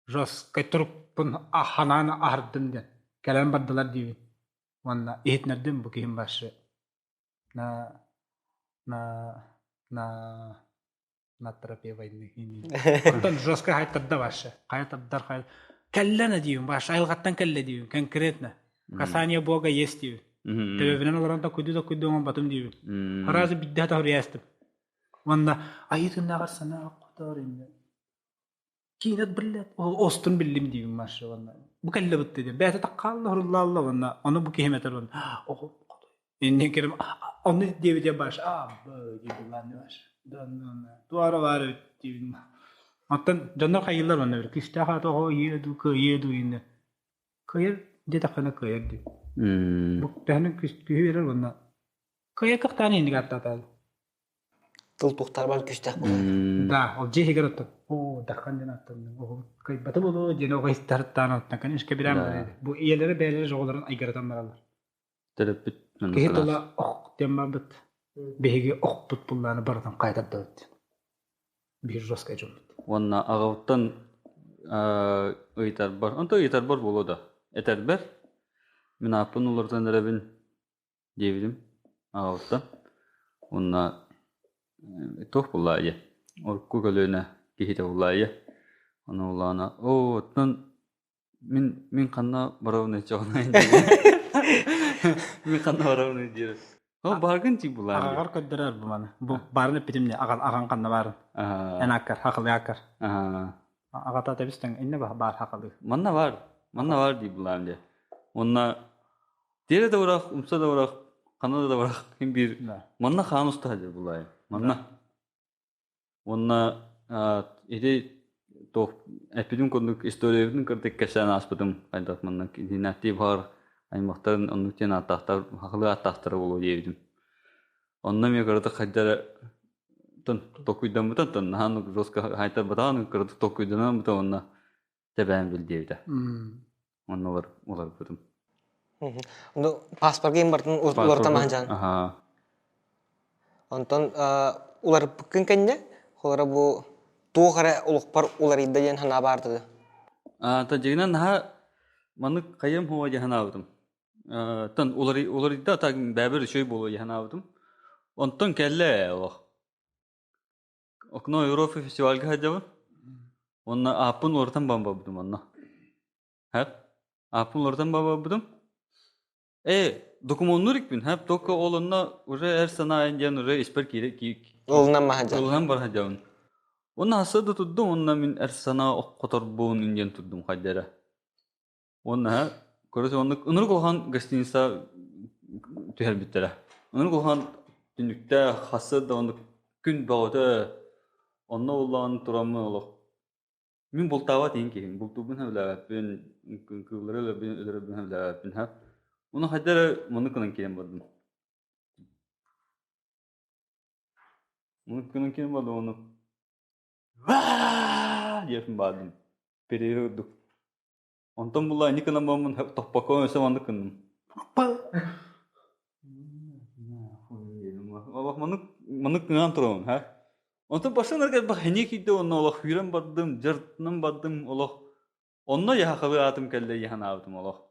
Жесткай турукпун ханаан аһардым диэн кэлэн бардылар диибин. Уонна иһитинэрдим бу киһим вообще на на на на тропе войны. Онтон жестко хайтарда вообще. Хайтардар хай. Кэллэ диибин, баш айылҕаттан кэллэ диибин, конкретно. Касание Бога есть диибин. Төбөбүнэн олорон токуйду токуйду оҥорботум диибин. Аразы бидде тоһуруйастым. Уонна айыы тыыннааҕар санаа хотор инне. Киинэт биллет, остун биллим диибин маша уонна. Бу кэллэ бытты диэн. Бэйэтэ таккаалла хоруллаалла уонна ону бу киһим этэр уонна оҕо Иннин кирим онну диэбитэ баш аа диибин баш. Туара баар эбит диибин. Оттон дьоннор хайыыллар онно бир күүстээх аата оҕо ийэ дуу кыайыа дуу инне. Кыайар диэтэххинэ кыайар дии. Бу төһөнү күүһү биэрэр уонна кыайар кыахтаан инник ааттаатаал. Тыл туохтарбар күүстээх буолар. Да, ол дьиэ иһигэр оттон оо Дархан диэн ааттанным оҕо кыайбата буолуо диэн оҕо истэриттаан оттон конечно кэбирээн барар бу ийэлэрэ бэйэлэрэ оҕолорун айгыратан бараллар. Төрөппүт Киһи тыла ох диэн барбыт. Биһиги охпут буллааны барытын хайтардыбыт. Биир жесткай дьоммут. Уонна аҕабыттан ыйытарбар, онто ыйытарбар буолуо да, этэрбэр мин ааппын уларытан эрэбин диэбитим аҕабыттан. Уонна туох буоллаа ийэ, урукку көлүөнэ киһитэ буоллаа ийэ. Ону улаана, оо, оттон Мин мин ханна барабын чоҕунай Мин ханна барабын диир. О баргын ти булаан. Аҕаҕар көрдөрөр бу маны. Бу баарын эппитим не аҕан аҕан ханна баарын. Эн аккар хахылы аккар. Аҕата тэбистен инне баар хахылы. Манна бар. Манна бар дии булаан де. Онна тиэрэ да барах, умса да барах, ханна да барах ким бир манна хаан устаха дии булаай. Манна. Уонна ити туох эппитим курдук историябытын кырдык кэпсээн ааспытым хайдах маннык итиннээхтии баҕар аймахтарын оннук диэн ааттаахтар хахылыы ааттаахтара буолуо диэбитим. Онно эмиэ кыратык хайда эрэ толкуйдаммыта тон наһаа жестко хайтарбатаҕын кыратык толкуйданан уонна тэбээн бил диэбитэ. Онно уларбытым. Ну, паспорга барытын уларытан дьан. Онтон уларыппыккын кэннэ, холоро бу туох эрэ олохпор уларыйда диэн санаа баардыгы. Та дьигинэн наһаа маннык хайым хуа дии санаабытым. Тан уларыйда так бэбэр үчүгэй буолуо дии санаабытым. Онтон кэллэ олох. Окно Европы фестивальга сылдьабын. Уонна ааппын уларытан барбытым онно. Хэп. Ааппын уларытан барбытым. Э, докумуоннуур икпин, хэп, только ол онно уже эр санаайын диэн уже испэр киирэ Ылынан маһадьан. Ылынан барһадьабын. Уонна хасса да турдум, уонна мин эр санаа оххоторбун диэн турдум хайдара. Уонна короче оннук ынырык улахан гостиница түһэрбиттэрэ. Ынырык улахан түннүктээх, хасса да оннук күн бөҕөтө онно уллаан тураммын олох мин бултаабат иһин киһим бултуурбун сөбүлээбэппин, кыыллары өлөрбүн сөбүлээбэппин ха. Ону хайда эрэ маннык гынан киирэн бардым. Маннык гынан киирэн бардым оннук диэппин баардым. Перерыв курдук. Онтон булла инник гынан буоммун тохпокко өссө маннык гынным. Олох маннык маннык гынан турабын ха. Онтон башын эргэ хэнии киирдэ уонна олох күүрэн бардым, дьартынан бардым олох. Онно яхахалы аатым кэллэ яханаабытым олох.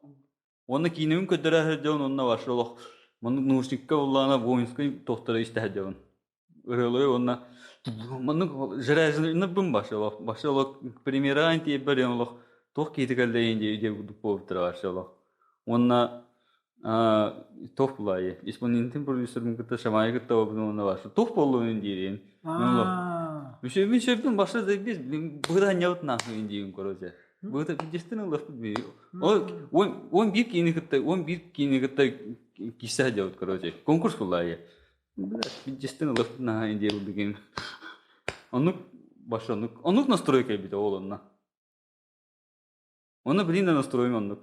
Уонна киинэбин көрдөрө сылдьабын уонна вообще олох маннык наушникка буллаҕына воинскай туохтара истэ сылдьабын. Ырыалары уонна маннык железныйбын вообще олох вообще олох премьераҕа тиийбэр олох туох киһитэ кэллэйин диye курдук буолбуттара вообще олох. Уонна туох булаайы исполнительный продюсербын кытта Шамайы кытта уонна вообще туох буоллун диирин. Мин сөбүн баша заебись, быһыта нахуй диин короче. Быһыта пиздестен ылласпыт би. Он биир киини кытта, он биир киини кытта киирсэ сылдьабыт короче. Конкурс буллаайы. Пиздестен ылласпыт наһаа индия булдугин. Оннук баша оннук оннук настрой кэлбитэ ол онно. Онно билин да настроим оннук.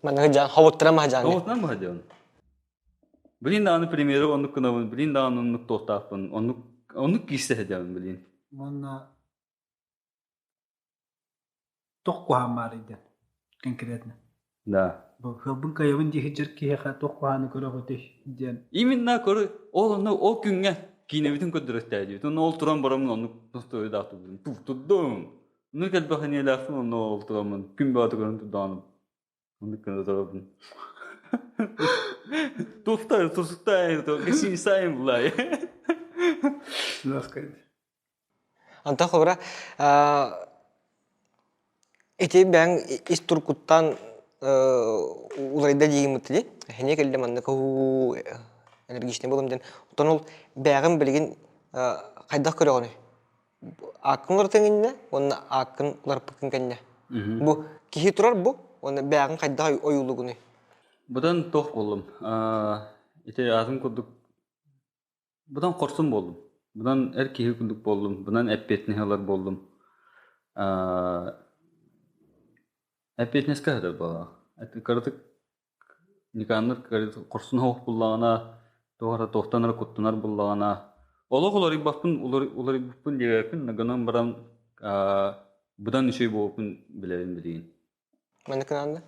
Манныгы жан хобуттара маһдьаан. Хобуттан маһдьаан. Билин даҕаны премьера оннук гынабын, билин даҕаны оннук туохтаахпын, оннук оннук киирсэ сылдьабын билин. Уонна Туох куһаҕан баарый диэн конкретно. Да. Бу ыалбын кыайабын дии сылдьар киһиэхэ туох куһаҕаны көрөҕүтүй диэн. Именно көрө ол онно ол күҥҥэ киинэбитин көрдөрөттөөдүбүт. Онно ол туран бараммын оннук настойдаах турдум. Турдум. Оннук элбэх эниэлээхпин онно ол тураммын күн бөҕөтө көрөн турдаҕым. Оннук гына турабын. Туохтай тусуктай гостиницайым булай. Онтон холобура ити бэйэҥ ис туркуттан уларыйда диигин дии. Эһине кэллэ маннык уу энергичный буолам диэн. Оттон ол бэйэҕин билигин хайдах көрөҕүнүй? Ааккын уларытыҥ иннинэ уонна ааккын уларыппыккын кэннэ. Бу киһи турар бу уонна бэйэҕин хайдах ойуулугунуй? Быдан туох буоллум? Ити аатым курдук Быдан хорсун буоллум. Быдан эр киһи курдук буоллум. Быдан эппиэтинэһи ылар буоллум. Эппиэтинэскэ сытар буоллаҕа. Кыратык Никаннар хорсун оһох буллаҕына, туох эрэ туохтан эрэ куттанар буллаҕына, олох уларыйбаппын уларыйбыппын диэбэппин, гынан баран быдан үчүгэй буолбуппун билэбин билигин. Маннык гынаан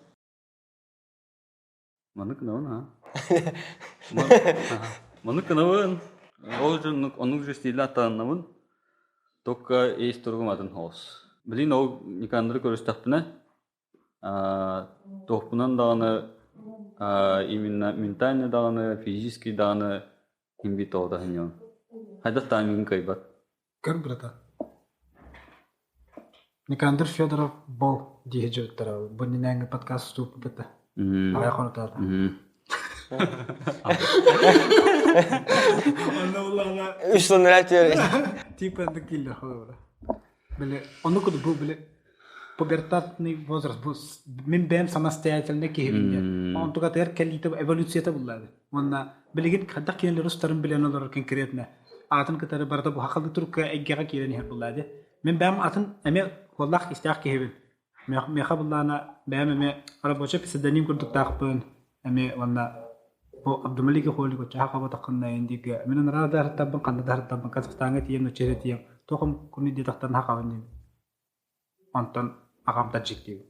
Маннык гынабын, аа. Маннык гынабын. Ол дьон оннук же стиле аттаннабын. Только ис туругум атын соҕус. Билигин ол Никандры көрүстэхпинэ, туохпунан даҕаны именно ментально даҕаны, физически даҕаны ким биир тоҕото сынньабын. Хайдах даҕаны миигин кыайбат. Көр, братан. Никандр Федоров бол дии дьоттара бу нинээҥҥи подкаст устууппута. Аҕай хонутаата. Онно улаана Үс сыл нөрөөтүөр. Типа андык дииллэр холобура. Били ону курдук бу били пубертатный возраст бу мин бэйэм самостоятельный киһибин диэн. Онтугатыгар кэлиитэ эволюцията буллаабыт. Уонна билигин хайдах кинилэр устарын билэн олорор конкретно аатын кытары барыта бу хахалыы турукка эйгэҕэ киирэн иһэр буллаады. Мин бэйэм атын эмиэ уоллаах истээх киһибин. Миэхэ буллаана бэйэм эмиэ рабочий псевдоним курдуктаахпын эмиэ уонна бу Абдумалик Холик оччоһо хаботаххынна дииргэ мин анараа да ханна да һартарбын Казахстаҥҥа тиийэн ночча тиийэн туох куну диэтэхтэрин хахабын диибин. Онтон аҕам таджик диибин.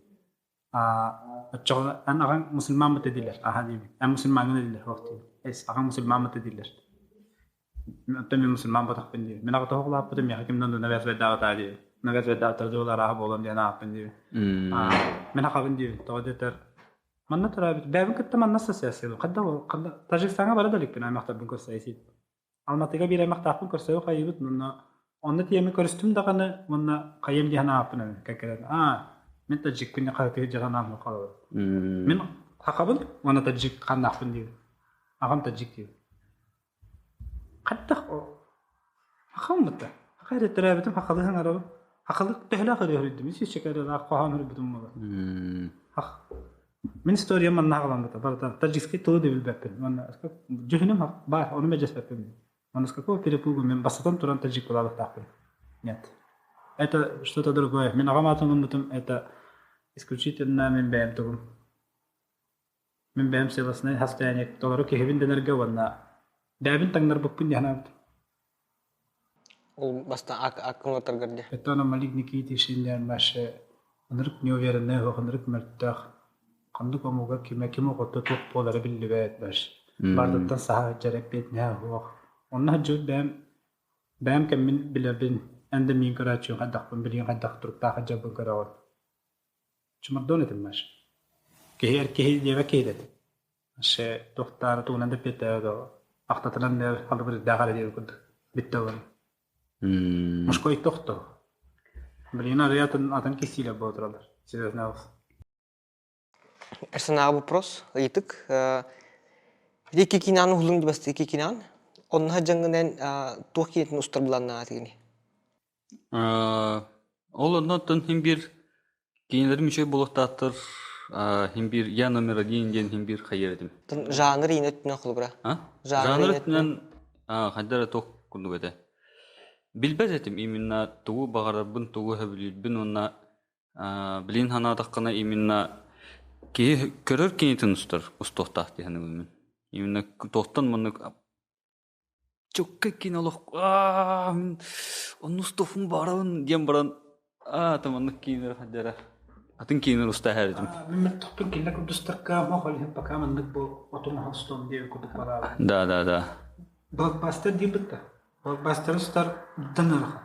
Оччоҕо эн аҕаҥ мусульман дииллэр аха диибин. Эн мусульмаҥҥын дииллэр суох диибин. Эс аҕаҥ мусульман дииллэр. Оттон мин мусульман ботахпын диибин. Мин аҕа улааппытым миэхэ ким да навязывайдаабатаа диибин. Навязывайдаабатар дьыл арааһа буолан диэн ааппын диибин. Мин ахабын диибин. Тоҕо диэтэр манна төрөөбүт бэйэбин кытта манна ассоциациялыым. Хадда хадда Тажикстаҥҥа бара да иликпин аймахтарбын көрсө Алматыга биир аймахтаахпын көрсөбү хайыыбыт уонна онно тиийэммин көрүстүм даҕаны уонна хайыам дии санаабыппын эбит кэккэлэн аа мин таджикпын хаһытыы дьаһанаам хаалабын мин хахабын уонна таджик ханнаахпын диибин аҕам таджик диибин хайдах хахам бытта хаха эрэ төрөөбүтүм хахалыы саҥарабын хахалыы төһөлөөх ырыа суруйдум сүүсчэкэ ырыалаах хоһоон суруйбутум буолар хах Мин историям манна аҕаламмыта барыта таджикский тылы да билбэппин. Уонна дьүһүнүм баар, ону мэлдьэспэппин. Уонна с какого перепугу мен бастатан туран таджик буолаабыттаахпын. Нет. Это что-то другое. Мин аҕам аатын ылыммытым это исключительно мин бэйэм тугум. Мин бэйэм целостное состояние толору киһибин дэнэргэ уонна бэйэбин таҥнарбыппын диэн санаабытым. Ол баста аккумулаторгар дии. Это Малик Никитич диэн вообще ынырык неуверенный ынырык мөлтөх ханнык омуга кимэ ким оҕото туох буолара биллибэт баш бардыттан саха сылдьар эппиэтинэһэ суох онно сылдьыбыт бэйэм бэйэм кэммин билэбин эн да миин көрөөччүм хайдахпын билигин хайдах туруктаах сылдьарбын көрөҕүн чумордуон этим маш киһи эр киһи диэбэт киһи этим Ше туохтаары тугунан да эппиэттээбэт ахтатынан да халыбырдаах эрэ диэбит курдук бүттэ олорон мужской тохто билигин арыйа атын атын кистиилэр буола тураллар серьезно алыс Эрсанааҕа вопрос ыйытык икки кинаан уһулуҥ дибасты икки кинаан онно дьаҥҥынан туох киинэтин устар былааннаатыгыный Ол оннуттан син биир кинилэрим үчүгэй буолуохтаахтар син биир «Я номер один» диэн син биир хайыыр этим. Жанр иин өттүнэн холобура. Жанр өттүнэн хайда эрэ туох курдук этэ. Билбэт этим именно тугу баҕарарбын, тугу сөбүлүүрбүн уонна билин санаатаххына именно киһи көрөр кинитин устар устуохтаах дии саныыбын мин. Именно туохтан маннык Чукка киин олох аа мин онно устуохпун баҕарабын диэн баран аа там оннук киинэлэр хаддара атын киинэлэр уста этим. Мин мөлтөхпүн кинилэр курдустарга мох ол иһин пока маннык бу отун устуом диэби курдук бараабын. Да да да. Блокбастер диир бытта. Блокбастер устар дан ыарахан.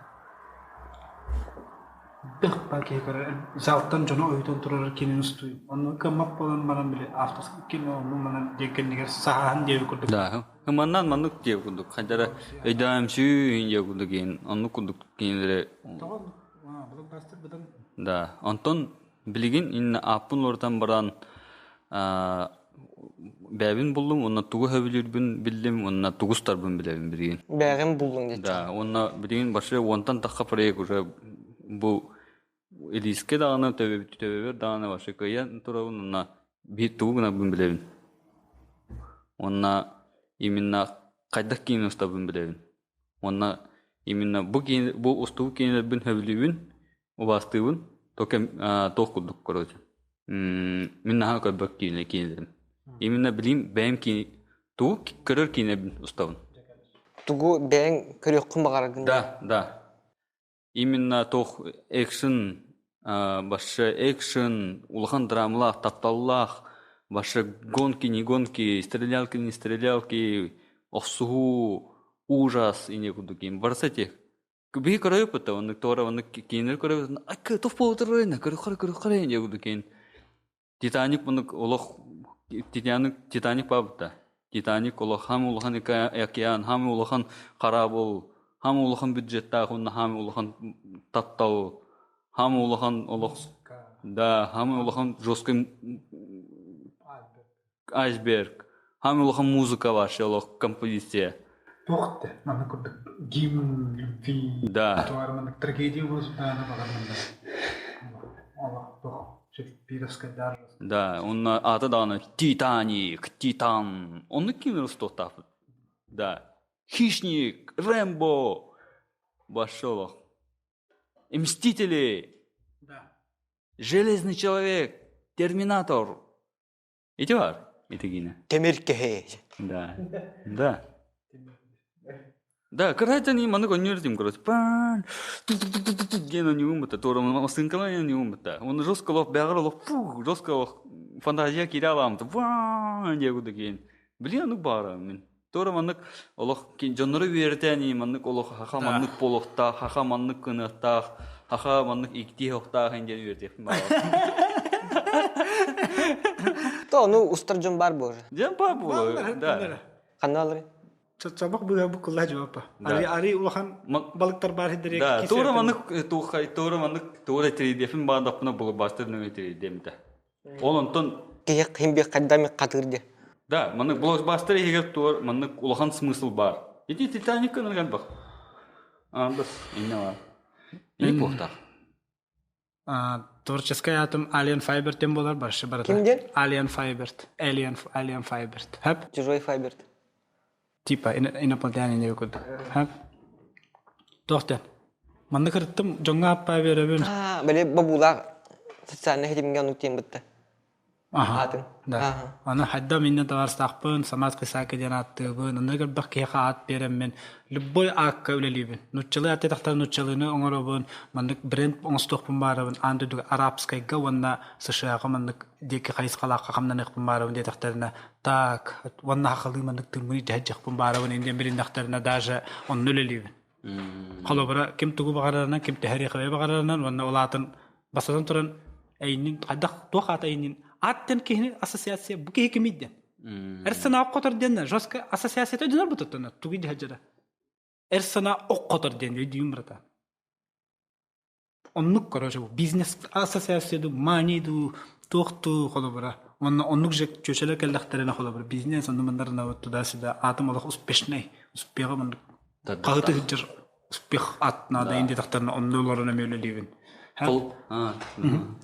Бэх баа киһи көрөр залтан дьону ойутан турар кинини устуй. Онно кыаммат буолан баран били авторский кино онну манан диэн кэннигэр саһааһын диэби курдук. Да, Маннан маннык диэ курдук хайдара өйдөөмсүү диэ курдук иин оннук курдук кинилэри Да, онтон билигин инна ааппын уларытан баран бэйэбин буллум уонна тугу сөбүлүүрбүн биллим уонна тугу устарбын билэбин билигин. Бэйэҕин буллуҥ диэччи. Да, уонна билигин вообще уонтан тахха проект уже бу илиискэ даҕаны төбөбөр даҕаны вообще кыайан турабын уонна биир тугу гынарбын билэбин. Уонна именно хайдах киинэ устарбын билэбин. Уонна именно бу киин бу устубут киинэлэрбин сөбүлүүбүн, убаастыыбын. Только туох курдук короче. Мин наһаа көрбөт киинэ киинэлэрим. Именно билим бэйэм киин тугу көрөр киинэбин устабын. Тугу бэйэҥ көрүөххүн баҕараргын Да, да. Именно туох экшн башы экшн, улахан драмалаах, тапталлаах, башы гонки, не гонки, стрелялки, не стрелялки, охсуһуу, ужас ине курдук барса этих. Биһи көрөйүппүт оннук туора оннук киинэлэр көрөбүт акка туох буолутар көрөхөрө көрөхөрө диye курдук киин Титаник мунук олох Титаник Титаник баабыта. Титаник олох хам улахан океан, хам улахан хараабыл, хам улахан бюджеттаах уонна хам улахан таптал, хам улахан олох да, хам улахан жесткий айсберг, хам улахан музыка вообще олох композиция. Туох те, манна курдук гимн любви, Да. туар маннык трагедия буолсутаана баҕарманна. Олох туох Шекспировскай дар. Да, онно аата даҕаны Титаник, Титан. Оннук ким устуохтаахпыт. Да. Хищник, Рэмбо. Вообще олох. Мстители. Да. Железный человек, Терминатор. Ити бар, ити киинэ. Темир киһи. Да. Да. Да, кырайтан и маннык онньуур этим, короче. Пан диэн онньуум бутта. Туора массыынкалан онньуум бутта. Оны жестко олох бэҕэр олох фу, жестко олох фантазия киирэ алаамта. Ваа диэ курдук иин. Блин, оннук баара мин. Туора маннык олох дьоннору үөрэтэн и маннык олох хаха маннык буолуохтаах, хаха маннык гыныахтаах, хаха маннык иктиһиохтаах диэн үөрэтиэхпин баҕарабын. То ону устар дьон бар буолар. Дьон бар буолар, да. Ханна алары? Чабак быга бу кулла жуапа. Ари ари улахан балыктар бар хиддер. Да, туора маннык туухай, туора маннык туора тиридефин баадаппына блокбастер нөҥө тиридемте. Ол онтон Киһи хим би хайдами хатыр де. Да, маннык блокбастер иһигэр туор маннык улахан смысл бар. Ити Титаник кынырган бах. Андас инне бар. Ини пуохтар. Творческай атым Alien Fiber болар баршы барата. Кимден? Alien Fiber. Alien Alien Fiber. Хап? Чужой Fiber. Типа инопланетянин деп курдук. Хап? Тохтен. Манны кырыттым дьоҥҥо аппаа беребин. Аа, били бабулаах социальный хитимҥэ оннук диэн бытта. Аха. Аатын. Да. Аха. Аны хайда минне табарстаахпын, Самат Кисаки диэн ааттыыбын, онно көрбөх киһиэхэ аат биэрэммин, любой аакка үлэлиибин. Нуччалыы ааттыы тахтар нуччалыыны оҥоробун, маннык бренд оҥостуохпун баарабын, аан дойдуга арабскайга уонна США-ҕа маннык диэки хайысхалаахха хамнаныахпын баарабын диэтэхтэринэ, так, уонна хахалыы маннык тымныы дьаһайдьахпын баарабын индиэн билиннэхтэринэ даже онно үлэлиибин. Холобура, ким тугу баҕарарынан, ким төһө баҕарарынан уонна улаатан бастатан туран эйинин хайдах туох аата эйинин аат диэн киһини ассоциация бу киһи кимий диэн. Эр санаа ох хотор диэн жестко ассоциацията өйдөнөр бутуттана тугу дьаһадьара. Эр санаа ох хотор диэн өйдүүм братан. Оннук короче бизнес ассоциация ду мани ду туох ту холобура. Онно оннук же чөчөлөр келлэхтерине холобура бизнес онну мандарына туда-сюда атым олох успешный успеха маннык хаһыты сылдьар успех ат наада инди тахтарына онну олорон эмиэ үлэлиибин. Кол а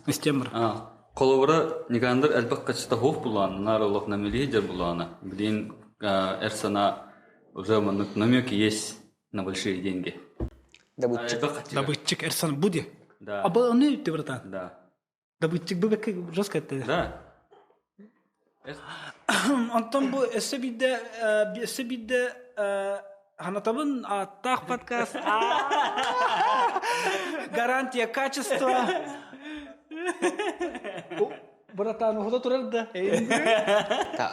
Истиэм А холобура Никандр элбэх качество хуох булаана, наар олох намилии дьэр булаана. Блин, эр санаа уже маннык намеки есть на большие деньги. Добытчик. Добытчик эр санаа бу ди. Да. Аба ону үттэ братан. Да. Добытчик бу бэккэ жестко этте. Да. Онтон бу өссө биирдэ өссө биирдэ Ханатабын ааттаах подкаст Гарантия качества Братан, уһута турар да.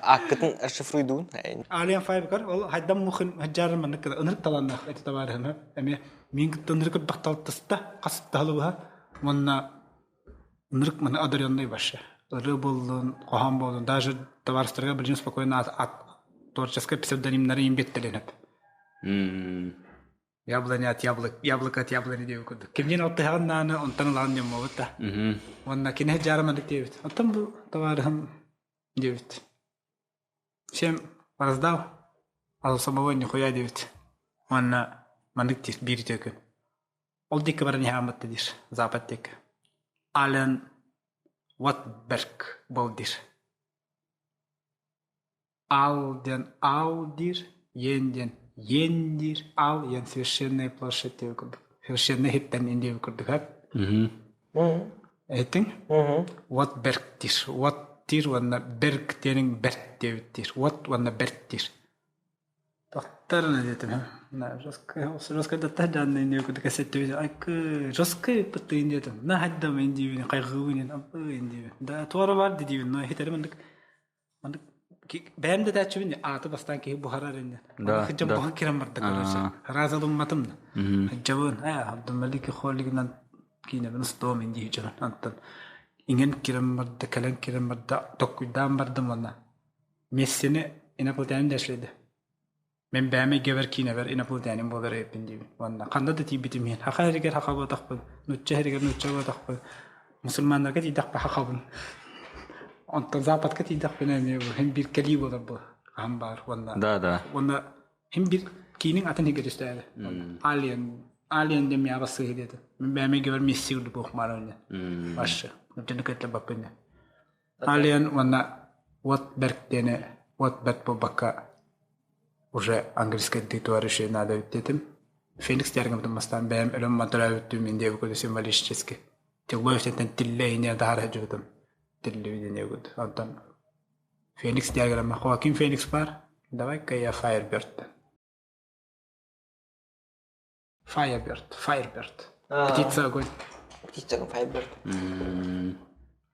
Ааккытын расшифруйдуун. Алиан Файбкар, ол хайдам мухын хаджарын маннык ынырык таланнаах эти табаарыһына. Эми мин кытта ынырык бахталтыста хасталыбыха. Уонна ынырык маны одаренный вообще. Ыры боллун, хоһоон боллун, даже товарыстарга билин спокойно ат творческай псевдонимнары имбеттеленип. Яблоня от яблок, яблоко от яблони диэбит курдук. Кимниин алтыһаҕын нааны онтон ылаҕын диэн буолбут да. Уонна кини дьаарыманык диэбит. Оттон бу табаарыһым диэбит. Всем раздал, а у самого нихуя диэбит. Уонна маннык диир биир үтүө күн. Ол диэки баран иһэҕин диир, запад диэки. Ален Уотберг буол диир. Ал диэн ал диир, иэн диэн иэн диир, ал иэн священная площадь диэбит курдук. Священный иһиттэн ин диэбит курдук эп. Этиҥ? Уот бэрк диир. Уот диир уонна бэрк диэниҥ бэрт диэбит диир. Уот уонна бэрт диир. Тохтарына диэтим. Жестко, жестко даттаһдаанна инниэ курдук эсэттибит. Айкы, жестко ыппыттыын диэтим. На хайдам ин диибин, хайгыыбын ин, абы ин диибин. Да, туора бар диибин, но хитэри маннык маннык. Бэйэм да этээччибин ааты бастаан киһи буһарар иннин. Да, Хыдьан да. буһан кирэн барда короче. Разалымматым да. Хыдьабын, ээ, Абдумалики Холигынан киинэбин устуом ин дии дьон. Антон иҥэн кирэн барда, кэлэн кирэн барда, токкуйдаан бардым уонна Мессини инопланетянин дэшлэди. Мен бэйэм эйгэбэр киинэбэр инопланетянин буолар эбиппин диибин. Уонна ханна да тиийбитим иһин, хаха эригэр хаха буотахпын, нучча эригэр нучча буотахпын, мусульманнарга тиийдэхпэ хахабын. Онтон западка тиийдэхпинэ эмиэ хин биир кэлии буолар бу хаһан баар уонна Да, да. уонна хин биир киинин атын иһигэр түстээбэ. Алien Алien диэн миэхэ бассыһы диэтэ. Мин бэйэм эйгэбэр месси курдук буохмаар өнне. Вообще. Нуччаны көттө баппын. Алиен уонна уот бэрт диэни уот бэрт буолбакка уже английскайдыы товарищи надо эбит диэтим. Феникс диаргаммытын бастаан бэйэм өлөм матырабыттыы мин диэбит курдук символически. Тиллоевтан тиллэ ине таһара сылдьыбытым. Тиллибит диэн курдук. Онтон Феникс диаграмма Хоакин Феникс баар. Давай-ка я Firebird. Firebird, Firebird. Птица огонь. Птица огонь, Firebird.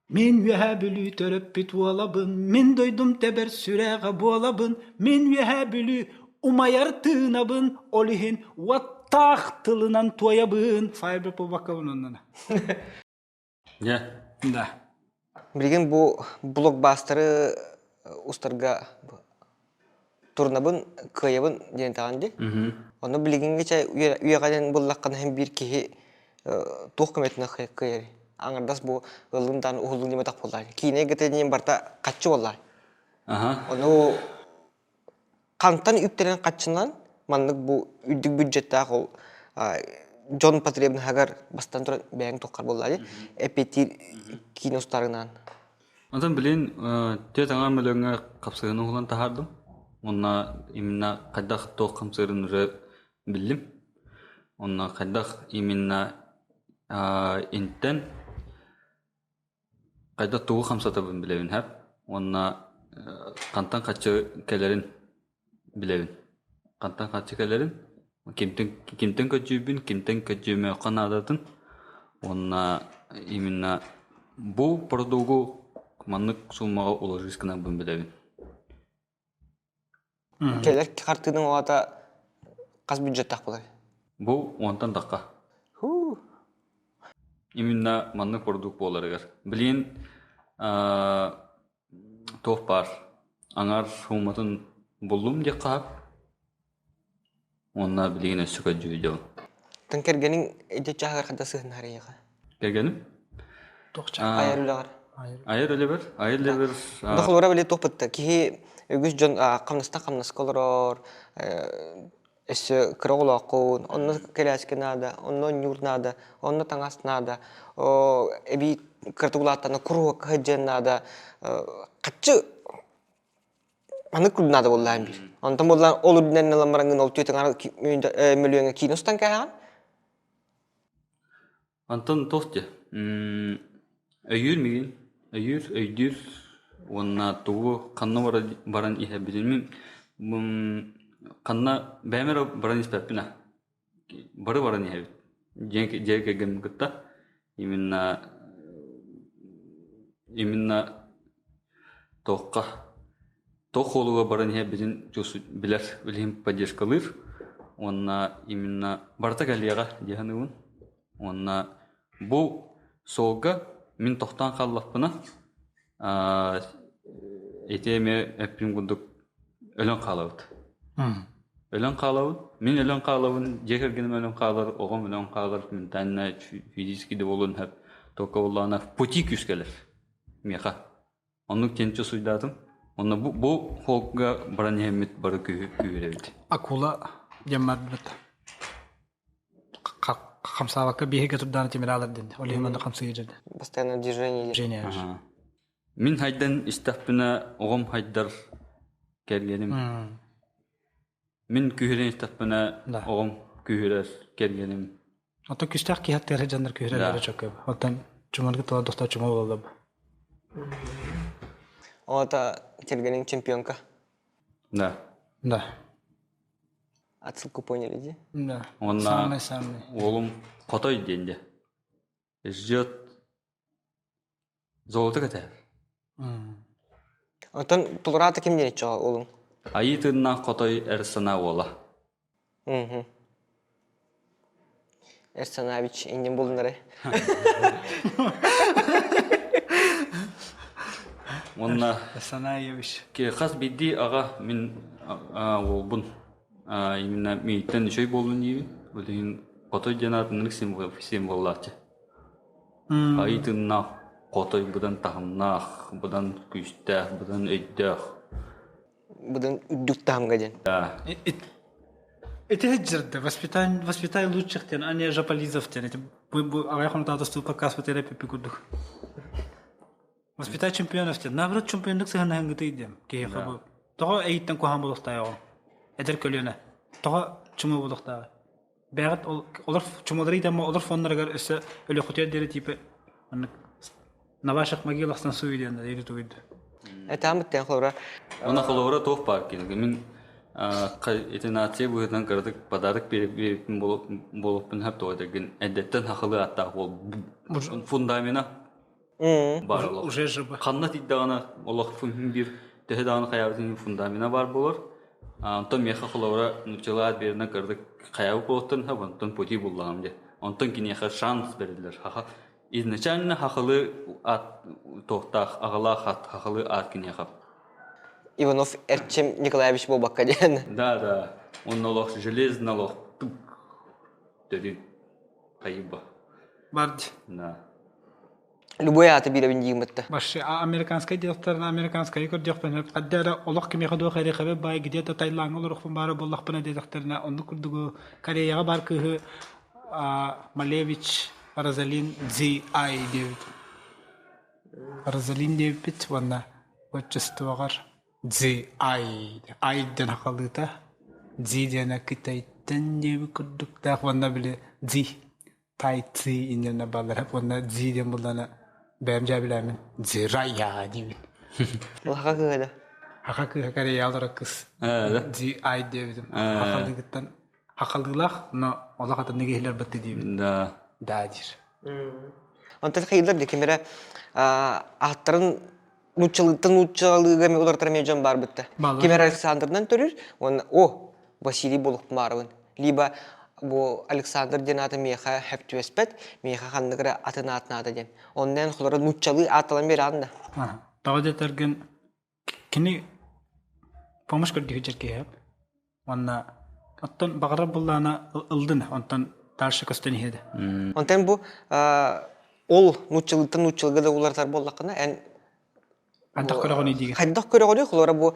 Мин үөһэ Бүлүү төрөппүт уолабын, мин дойдум тэбэр сүрэҕэ буолабын, мин үөһэ Бүлүү умайар тыынабын, ол иһин уоттаах тылынан туойабын. Firebird буолбаккабын оннуна. Дьэ. Да. Билигин бу блокбастеры устарга турнабын, кыайабын диэн таҕан дии. Ону билигиҥҥи чай үйэҕинэн буллаххына иһин биир киһи туох көмөтүнэн кыайар. Аҥардас бу ыллын даҕаны уһуллун диэбэтэх буоллаҕа. Киинэ гытэ диэн барыта хаччы буоллаҕа. Ону Хантан үптэнэн хаччынан маннык бу үрдүк бюджеттаах ол дьон потребноһыгар бастан туран бэйэҥ туоххар буолла дии эппиэттиир киинэ устарынаан. Онтон билин түөрт аҥаар мөлөҥҥө хапсыһыны уһулан таһаардым. Уонна именно хайдах туох хамсыырын уже биллим. Онно хайдах именно интэн Хайдах тугу хамсатабын билэбин һэп уонна хантан хаччы кэлэрин билэбин. Хантан хаччы кэлэрин, кимтэн кимтэн көрдүүбүн, кимтэн көрдүөмүөххэ наадатын уонна именно бу продугу маннык суумаҕа уложить гынарбын билэбин. Кэлэр хартыынаҥ оҕото хас бюджеттаах буолар? Бу уонтан тахха. Һуу. Именно маннык курдук буоларыгар. Билигин туох баар аҥар сууматын буллум диэххэ хаһап. Уонна билигин өссө көрдүү дьон. Тын кэргэниҥ ити чааһыгар ханна сыһыннар эйиэхэ? Кэргэним? Туох Айар үлэҕэр. Айар үлэбэр, айар үлэбэр Дохлура били туохпутта киһи үгүс дьон хамнастан хамнаска олорор, өссө кыра оҕолооххун, онно кэлээски наада, онно ньуур наада, онно таҥас наада, эбии кыратык улааттана куруһуокка сылдьыан наада, хаччы Маннык курдук наада буоллаҕым биир. Онтон буоллаҕына ол үрдүнэн ылан бараҥҥын ол түөтүҥ мөлүйүөҥҥэ киинэ устан кээһэҕин. Антон туох диэ? Өйүүр миигин, өйүүр, өйдүүр уонна тугу ханна баран иһэрбитин мин ханна бэйэм эрэ баран испэппин аа. Бары баран иһэбит. Дьиэ кэргэммин кытта именно именно туохха туох хуолуга баран иһэрбитин билэр, билигин поддержкалыыр уонна именно барыта кэлиэҕэ дии саныыбын. Уонна бу суолга мин тохтоон хааллахпына ити эмиэ эппитим курдук өлөн хаалабыт. Өлөн хаалабын, мин өлөн хаалабын, дьиэ кэргэним өлөн хаалар, оҕом өлөн хаалар, ментально физически да буолуон сөп. Только буоллаҕына в пути күүс кэлэр миэхэ. Оннук тиэнчэ суйдаатым. Онно бу, бу холга баран иһэммит бары күүһүрэбит. Акула диэн барбыт. Хамсаабакка биһиги турдаан тимир диэн. Ол иһин манна хамсыы дьэрдэ. Постоянно движение. Движение. Мин хайдан истэхпинэ оҕом хайдар кэргэним. Мин күүһүрэн истэхпинэ оҕом күүһүрэр кэргэним. Оттон күстээх киһи аттыгар дьоннор күүһүрэллэрэ чөкө. Оттон чумаргы тыла достоо чума буолла. Оҕото кэргэниҥ чемпионка. Да. Да. Отсылку поняли, дии? Да. Уонна Самый-самый. уолум хотой диэн дьэ. Ждет золото кэтэр. Онтон Тулураата ким диэн иччэҕэ уолуҥ? Айыы тыыннаах хотой эр санаа уола. Мгм. Эр Санаевич иннин булунары. Уонна Санаевич. Хас биирдии аҕа мин уолбун именно миигиттэн үчүгэй буоллун диибин. Ол иһин хотой диэн аатыннык символлааччы. Айыы тыыннаах хотой быдан таһымнаах, быдан күүстээх, быдан өйдөөх. Быдан үрдүк таһымга диэн. Да. Ити сылдьарда воспитай, воспитай лучших диэн, а не жополизов диэн. Ити бу, бу аҕай хонутаата стул подкаст бу пипи курдук. Воспитай чемпионов диэн. Наоборот чемпиондук сыһыаннаһыҥгытый диэн киһиэхэ бу. Тоҕо эйиттэн куһаҕан буолуохтааҕый оҕо? Эдэр көлүөнэ. Тоҕо чума буолуохтааҕый? Бэҕэт олор чумалары иитэммэ олор фоннарыгар өссө өлөхүтүөр диэри типа маннык на ваших могилах станцую диэн или тугуйду. Этаамыт холобура. Она холобура туох баар кини мин ити нация быһыытынан кыратык подарок биэрбиппин буолуохпун сөп тоҕо дэгин эрдэттэн хахылыы ааттаах буол фундамена баар олох. Уже жыба. Ханна тиийдэҕинэ олох биир төһө даҕаны хайаабытын фундамена баар буолар. Онтон миэхэ холобура нууччалыы аат биэринэн кыратык хайаабыт буолуохтан сөп, онтон пути буллаҕым дьэ. Онтон киниэхэ шанс бэриллэр. Хаха изначально хахылыы аат туохтаах аҕалаах аат хахылыы аат киниэхэ. Иванов Эрчим Николаевич буолбакка диэн. Да, да. Он олох железный олох төрүт хайыба. Бард. Да. Любой ааты бирэбин диигмытта. Вообще, американскай диэхтэрин американскайы көрдөхпүнэ, хадда эрэ олох кимиэхэ дуох эриэхэбэ баай где-то Таилаҥҥа олорохпун баара буоллахпына диэтэхтэринэ, оннук курдугу Кореяҕа баар кыыһы Малевич Розалин Дзи Ай диэбит. Розалин диэбиппит уонна отчествоҕар Дзи Ай Ай диэн хахалыыта Дзи диэнэ Кытайтан диэбит курдуктаах уонна били Дзи Тай Ци иннинэ баллара уонна Дзи диэн буллана бэйэм дьээбилээмин Дзирая диибин. Лаха кыыһа да? Хаха кыыһа Кореялара кыс. Дзи Ай диэбитим. Хахалыыгыттан хахалыылаах, но олох атыннык иһилэр бытты диибин. Да. Да диир. Онтон хайыылар да ким эрэ ааттарын нууччалыыттан нууччалыыга эми уларытар эмиэ дьон баар бытта. Ким эрэ Александрынан төрүүр, уонна о, Василий Болукмаровын. Либо бу Александр диэн аата миэхэ хөп түбэспэт, миэхэ ханнык эрэ атын аат наада диэн. Оннуон холоро нууччалыы аатталан биэрэҕин да. Тоҕо диэтэргин кини помощь көрдүү сылдьар киһи Уонна оттон баҕарар буллаана ылдын, онтон дальше көстөн иһиэдэ. Онтон бу ол нууччалыыттан нууччалыга да уларытар буоллаххына, эн Хайдах көрөҕүнүй диигин? Хайдах көрөҕүнүй, холобура бу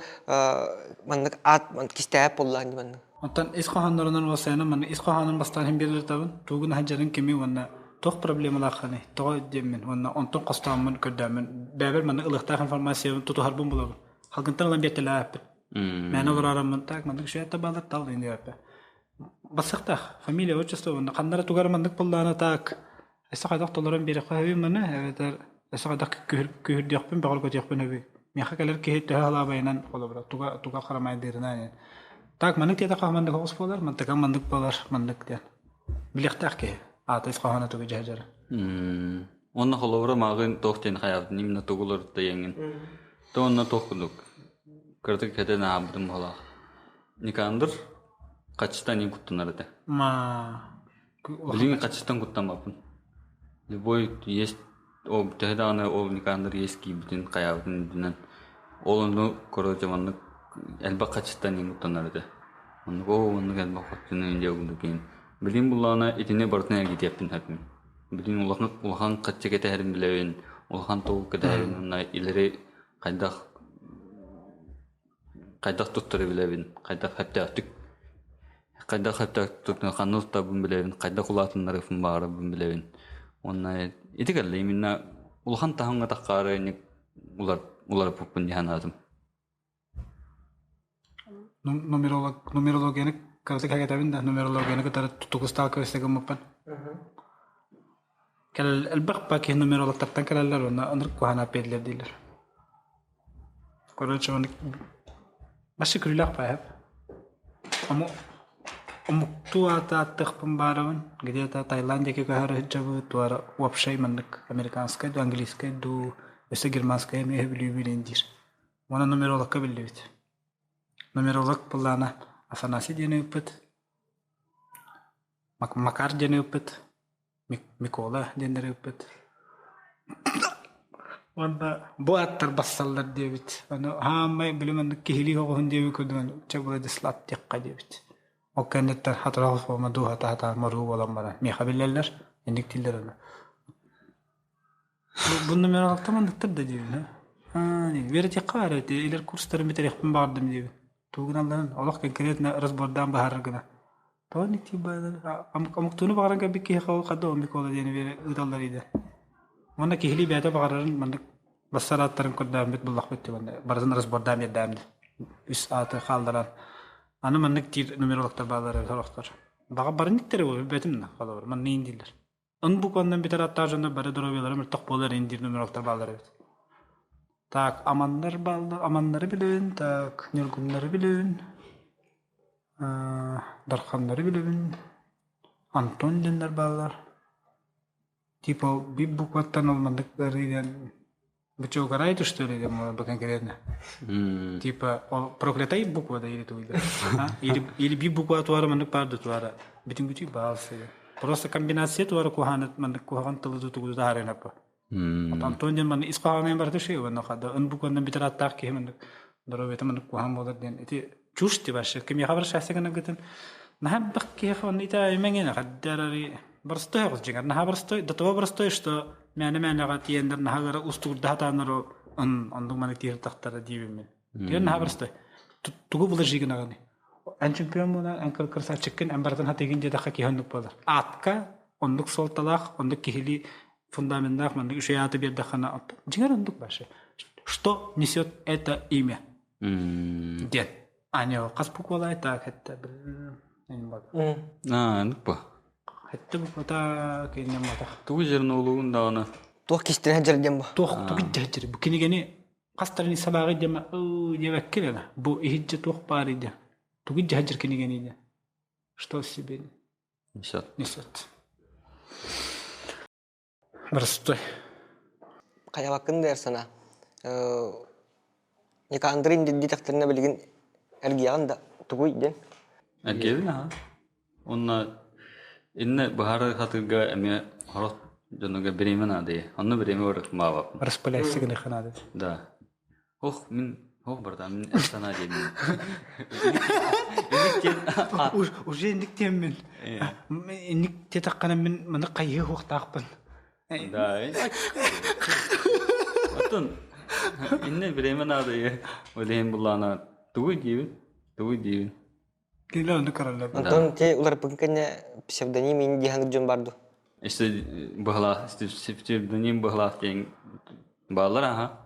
маннык аат кистээп буоллаан маннык. Онтон ис хоһооннорунан уолсайынан маннык ис хоһоонун бастаан иһин биэрэртабын, тугун аһадьарын кими уонна туох проблемалааххыный, тоҕо диэммин уонна онтон хостооммун көрдөөммүн, бэйэбэр маннык ылыахтаах информациябын тутуһарбын булабын. Халгынтан ылан биэртэлээппин. Мээнэ олороороммун так маннык үчүгэй табалар тал диэн Бассахтаах фамилия, отчество уонна ханнара тугар маннык буллаана так өссө хайдах толорон биэрэххэ сөбүй маны эбэтэр өссө хайдах күһүрдүөхпүн бөҕөргөтүөхпүн сөбүй миэхэ кэлэр киһи төһө халаабайынан холобура туга туга харамайдыырынан так маннык диэтэххэ маннык оҕус буолар мантыка маннык буолар маннык диэн билиэхтээх киһи аата ис хоһооно тугу дьаһдьара Онно холобура мааҕын туох диэн хайаабытын именно тугу уларытта То онно туох курдук кыратык кэтэн аабытым баҕалаах. Никандр хаччытан иин куттанар этэ. Ма Билигин хаччытан куттаммаппын. Любой есть ол төһө даҕаны ол Никандр есть киирбитин хайаабытын үрдүнэн ол ону короче маннык элбэх хаччытан иин куттанар этэ. Оннук оо оннук элбэх хаччыны индия курдук иин. Билигин буллаҕына итини барытын эргитиэхпин сөпмүн. Билигин улахан улахан хаччы кэтэһэрин билэбин, улахан тугу кэтэһэрин уонна илэри хайдах хайдах туттары билэбин, хайдах сөптөөхтүк хайдах сөптөөхтүк туттары ханна туттарбын билэбин, хайдах улаатыннарыахпын баҕарарбын билэбин. Уонна ити кэллэ именно улахан таһымҥа таххаары инник улар уларыппыппын дии санаатым. Нумеролог нумерологияны кыратык кэтэбин да нумерологияны кытары тутугустаах көрсө гыммыппын. Кэлэл элбэх ба киһи нумерологтартан кэлэллэр уонна ынырык куһаҕан биэрдилэр дииллэр. Короче, маннык Башы күллэх баайап. Ому омуктуу аата ааттыахпын баарабын. Где-то Таиланд диэки көһөр сылдьабыт, туора вообще маннык американскай дуу, английскай дуу, өссө германскай эмиэ сөбүлүүбүн диир. Уонна нумерологка биллибит. Нумеролог былаана Афанасий диэн ыыппыт, Макар диэн ыыппыт, Микола диэннэри ыыппыт. Уонна бу аттар бассаллар диэбит. Ону хаамай били маннык киһилии оҕуһун диэбит курдук чэ Владислав диэххэ диэбит. Ол кэнниттэн хатырал суома дууһата хатаан моруу буолан баран миэхэ биллэллэр, инник дииллэр ону. Бу номер манныктар да диибин аа үөрэтиэххэ баар эбит илэр курстарын бүтэриэхпин баҕардым диибин. Тугу гыналларын олох конкретно разбордаан быһаарар гына. Тоҕо инник омуктууну баҕаран кэлбит киһиэхэ ол хадда Микола диэни ыыталлар иде. Уонна киһилии бэйэтэ баҕарарын маннык бассар ааттарын көрдөөн буллахпыт дии барытын разбордаан биэрдээн үс ааты хаалларан аны маннык диир нумерологтар бааллар сорохтор. Баҕа барынниктэрэ буолуо билбэтим да холобур манныйын дииллэр. Ын букваннан бүтэр аттаах дьоннор бары доруобуйалара мөлтөх буолар ин диир нумерологтар бааллар эбит. Так, аманнар бааллар, аманнары билэбин, так, ньургуннары билэбин, Дарханнары билэбин, Антон диэннэр бааллар. Типа биир букваттан ол маннык ыарыы диэн Бычугарай что ли диэн бу конкретно. Типа ол проклятай буква да или тугуйда. Или или биир буква туара маннык баар да туара. Бүтүн бүтүй баалсы. Просто комбинация туара куһааны маннык куһаҕан тылы тутугу таһаарыан аппа. Антон диэн манна ис хоһоонун барыта ши уонна хада ын букванан бүтэр ааттаах киһи маннык доруобуйата маннык куһаҕан буолар диэн ити чушь ти вообще кимиэхэ обращайся гынаргытын наһаа элбэх киһиэхэ онно итэҕэйимэҥ хаддарары простой оҕус дьиҥэр наһаа простой до того простой что мээнэ-мээнэҕэ тиийэннэр наһаа ыара устугурдаһа тааннар он оннук маннык тиийэр тахтара диибин мин Тиийэн наһаа простой тугу вложи гынаҕыный эн чемпион буолан эн красавчиккин эн барытын хатыгын диэтэххэ киһи оннук буолар аатка оннук суолталаах оннук киһилии фундаменнаах маннык үчүгэй ааты биэрдэххинэ дьиҥэр оннук вообще что несет это имя диэн аня хас буквалай так это аа бу хэтте буквата кинематах тугу зернолугун даҕаны туох кистэнэ дьэр диэн бу туох тугу дьэр бу кинигэни хастарын сабааҕы диэмэ диэбэккин эрэ бу иһирдьэ туох баар иде тугу дьэр кинигэни диэн что себе несет несет Простой. Хайалаккын да сана. Никандрин диэтэхтэринэ билигин эргийэҕин да тугуй диэн. Эргийэбин аха. Уонна иннэ баһары хатырга эмиэ хорох дьонуга бириэмэ наада. Онно бириэмэ барык маабаппын. Распыляйся гыныха наада. Да. Ох, мин ох братан, мин Астана диэммин. Уже инник диэммин. Инник диэтэххинэ мин маны хайыы уохтаахпын. Да. Оттон инне бириэмэ наада ол иһин буллаана тугуй диибин, тугуй диибин. Кинилэр оннук көрөллөр. Онтон те уларыппыкын кэннэ псевдоним ин диэханык дьон бар ду? Исте быһалаах, псевдоним быһалаах диэн бааллар аха.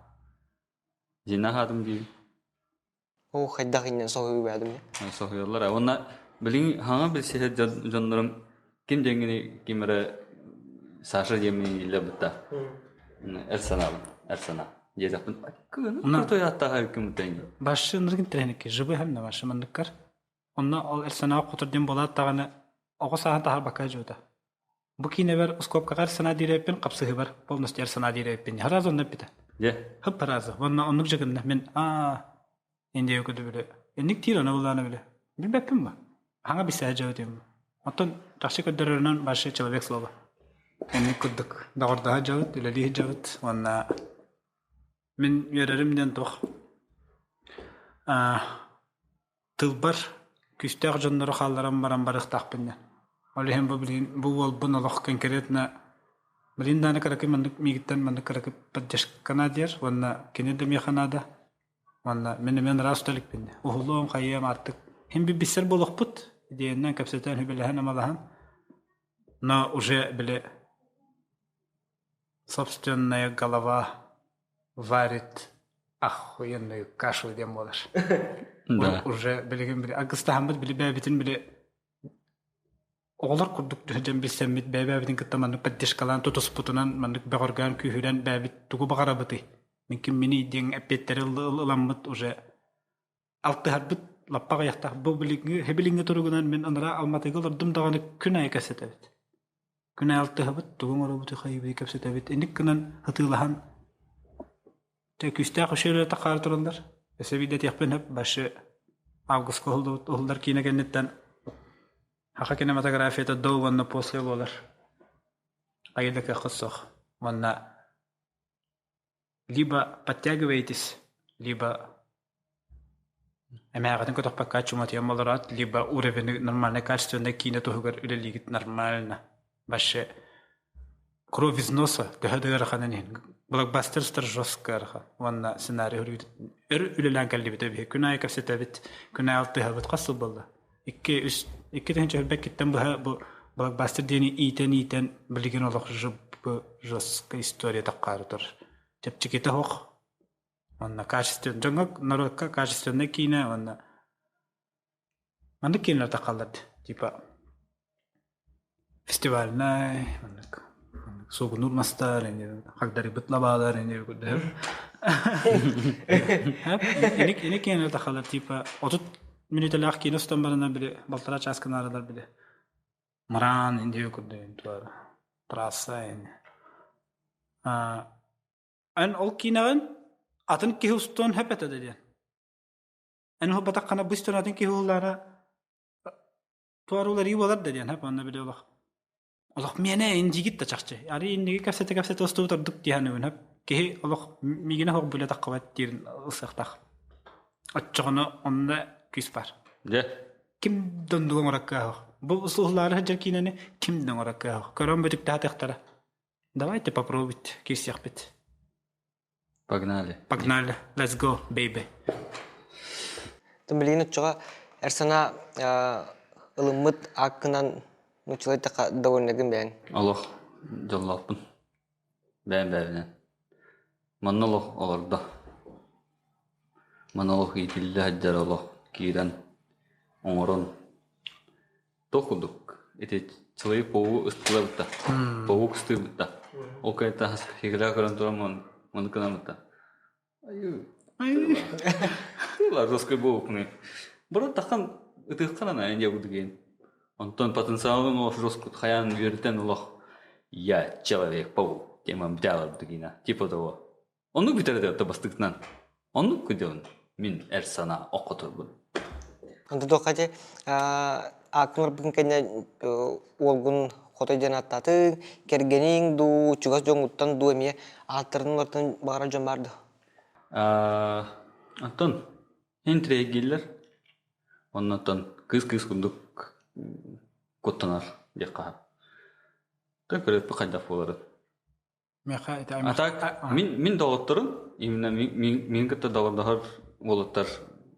Дьиҥнээх аатым диибин. Оо, хайдах иннэн соһуйу баадым Соһуйаллар. Уонна билигин хаҥа билсиһэр дьоннорум ким диэҥҥини ким эрэ Саша диэммин ииллэ бытта. Эр санаабын, эр санаа. Диэтэхпин, кытай ааттааха ким Башы ыныргын тирэники, живы хэмнэ башы манныккар. Онно ол эр санаа хотор диэн буолаат даҕаны оҕо сааһын таһарбакка дьуота. Бу киинэбэр ускуопкаҕа эр санаа диэрэппин, хапсыһыыбар полностью эр санаа диэрэппин. Сразу онно эппитэ. Дьэ. Хып сразу. Уонна оннук же гынна. Мин аа индия көдө биле. Инник тиир аны булааны биле. Билбэппин ба. Хаҥа бисээ дьэ диэн. Оттон чахчы көрдөрөрүнэн большой человек слова. Инник курдук доҕордоһо дьабыт, үлэлии дьабыт уонна мин үөрэрим диэн туох тылбар күүстээх дьоннору хаалларан баран барыахтаахпын диэн. Ол иһин бу билигин бу уолбун олох конкретно билигин даҕаны кыракый маннык миигиттэн маннык кыракый поддержка наадыйар уонна кини да миэхэ наада уонна мин эмиэ ыраас да иликпин уһулуом хайыам артык иһин билсэр буолуохпут идеянан кэпсэтэн сүбэлэһэн амалаһан но уже били собственная голова варит охуенную кашу диэн буолар. Да. Уже билигин били агыстаһаммыт били бэйэбитин били оҕолор курдук дьон билсэммит бэйэ-бэйэбитин кытта маннык поддержкалаан тутуспутунан маннык бөҕөргөөн күүһүрэн бэйэбит тугу баҕарабытый мин ким миний диэн эппиэттэри ыламмыт уже алтыһарбыт лаппа аҕыйахтаах бу билиҥҥи билиҥҥи туругунан мин анараа Алматыга олордум даҕаны күн аайы кэпсэтэбит күн аайы алтыһабыт тугу оҥоробутуй хайыыбытый кэпсэтэбит инник гынан ытыылаһан күүстээх үчүгэй үлэтэ хаара тураллар. Өссө биирдэ этиэхпин сөп, башы августка уһуллар киинэ кэнниттэн саха кинематографията до уонна после буолар. Хайа да кыаххыт суох. Уонна либо подтягиваетесь, либо эмээҕитин көтөхпөккө чуҥатыйан олороот, либо уровень нормальной качественной киинэ туһугар үлэлиигит нормально. Вообще кровь из носа төһө да ыараханын иһин блокбастерстар жестко ыарахан уонна сценарий өр үлэлээн кэллибит эбиһи күн аайы кэпсэтэбит күн аайы алтыһабыт хас сыл буолла икки үс икки тыһыынча сүүрбэккиттэн быһа бу блокбастер диэни иитэн-иитэн билигин олох жесткая история таххаары турар чэпчэкитэ суох уонна качествен дьоҥҥо норуокка качественнай киинэ уонна маннык киинэлэр таххаллар типа фестивальнай маннык суугунуур мастар хагдарыйбыт лабаалар ини киинэлэр таххаллар типа 30 мүнүүтэлээх киинэ устан баранар били балтараа чааска наадалар били мыраан индиэ курдук трасса Эн ол киинэҕин атын киһи устуон сөп этэ да диэн. Эн уһулбатаххына быстан атын киһи уһуллаара туорууларыы буолар да диэн сөп онно били олох олох миэнэ индигит да чахчы. Арый инниги кэпсэтэ-кэпсэтэ устубут ордук дии саныыбын сөп. Киһи олох миигинэ суох билэ таххыбат диирин ылсыахтаах. Оччоҕуна онно күүс баар. Дьэ. Ким да оннугу оҥорор кыаҕа суох. Бу уһуллаары сылдьар киинэни ким да оҥорор кыаҕа суох. Көрөн бүтүктэһэ Давайте попробовать киирсиэхпит. Погнали. Погнали. Let's go, baby. Билигин оччоҕо эр санаа ылыммыт ааккынан нууччалыы эттэххэ довольнагын бэйэҥ. Олох дьоллоохпун. Бэйэм бэйэбинэн. Манна олох олордо. Манна олох иитиллэ сылдьар олох киирэн оҥорон Туох курдук ити Человек-паугу ыстыылабытта, паук ыстыырбытта. Ол кэнниттэн хигилээ көрөн туран маны гынаммытта. Тыла жесткой буолукуну. Бұрын таххан ытыаххан ана инде курдук Онтон потенциалын олох жестко хайаан үөрэтэн олох я человек-паук темам бүтэ Типа того. Оннук бүтэр этэ бастыктынан. Оннук күдүн мин эр санаа оккоторбун. Онто туохха ааккын кэннэ уолгун хотой диэн ааттаатыҥ, кэргэниҥ дуу, чугас дьоҥҥуттан дуу эмиэ ааттарын уларытан баҕарар дьон баар дуо? Онтон интриэгииллэр. Оннуттан кыыс-кыыс курдук куттанар диэххэ Көрөппү хайдах буоларын. Миэхэ ити А так мин мин доҕотторум именно мин кытта доҕордоһор уолаттар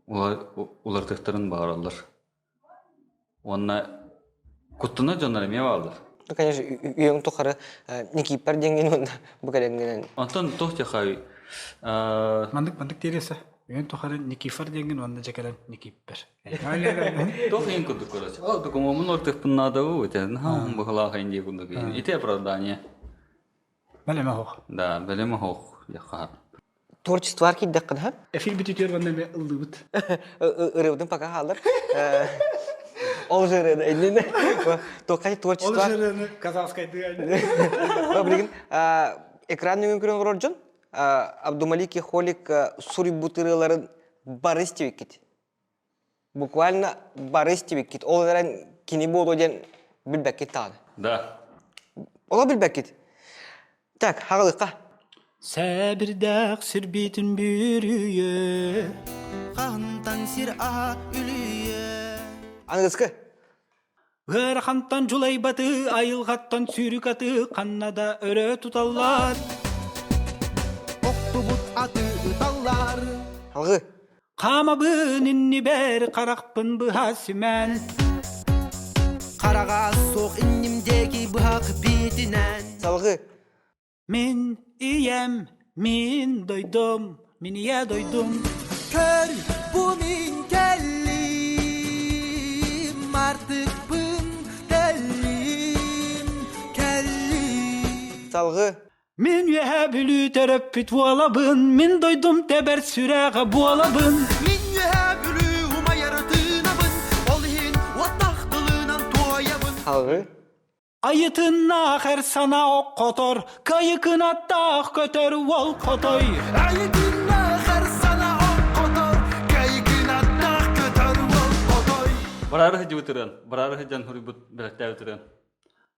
уларытыахтарын баҕараллар. Уонна куттанар дьоннор эмиэ бааллар. Ну, конечно, үйэҥ тухары Никиппер диэҥҥин уонна бу кэлэҥҥинэн. Онтон туох диэхэй Маннык маннык диэриэсэ. Үйэҥ тухары Никифор диэҥҥин уонна дьэ кэлэн Никиппер. Туох иһин курдук короче. О, докумуоммун ортыхпын наадабы этэ. Наһаа быһылаах иһин дии курдук. Ити оправдание. Бэлэмэ оһох. Да, бэлэмэ оһох диэххэ. Творчестволар киирдэххин ха? Эфир бүтүтүөр уонна эмиэ ыллыыбыт. Ырыабытын пока хаалар. Ол же ырыаны иннинэ. Туохха творчество. Ол же ырыаны казахскайдыы. Билигин экран нөҥүө көрөн олорор дьон Абдумалик Холик суруйбут ырыаларын бары истибиккит. Буквально бары истибиккит. Ол эрэн кини буолуо диэн билбэккит даҕаны. Да. Ола билбэккит. Так, хаҕылыкка. Сэбирдээх сирбитин бүрүйэ Хаһынтан сир аһа үлүйэ Аныгыскы. Ыарахантан дьулайбаты, айылҕаттан сүүрүк аты ханна да өрө туталлар. Охтубут аты ыталлар. Алгы. Хаамабын иннибэр харахпын быһа симэн. Хараҕа суох инним диэки быһах биитинэн. Салгы. Мин ийэм, мин дойдум, мин ийэ дойдум. Көр, бу мин кэллим, артыкпын тэллим, кэллим. Салгы. Мин үөһэ Бүлүү төрөппүт буолабын, мин дойдум тэбэр сүрэҕэ буолабын. Мин үөһэ Бүлүү умайар тыынабын, ол иһин уоттах тылынан туойабын. Салгы. Айытыннаах эр санаа оккотор, кайыкынаттаах көтөр уол хотой. Айытыннаах эр санаа оккотор. Бараары сылдьыбыт ырыан, бараары сылдьан суруйбут бэлэхтээбит ырыан.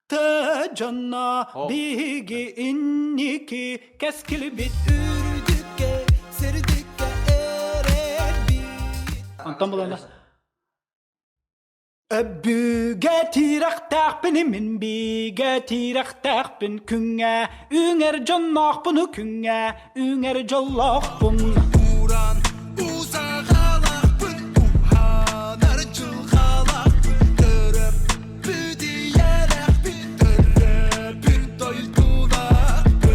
Тыа дьоно биһиги инники кэскилбит Үрдүккэ, сирдиккэ эрэлбит. Онтон булана Өбүгэ тирэхтээхпин мин бигэ тирэхтээхпин күҥҥэ үҥэр дьонноохпун күҥҥэ үҥэр дьоллоохпун Уран усаҕалаахпын уһанар дьылҕалаахпын төрөппүт ийэлээхпин төрөппүт дойдулаахпын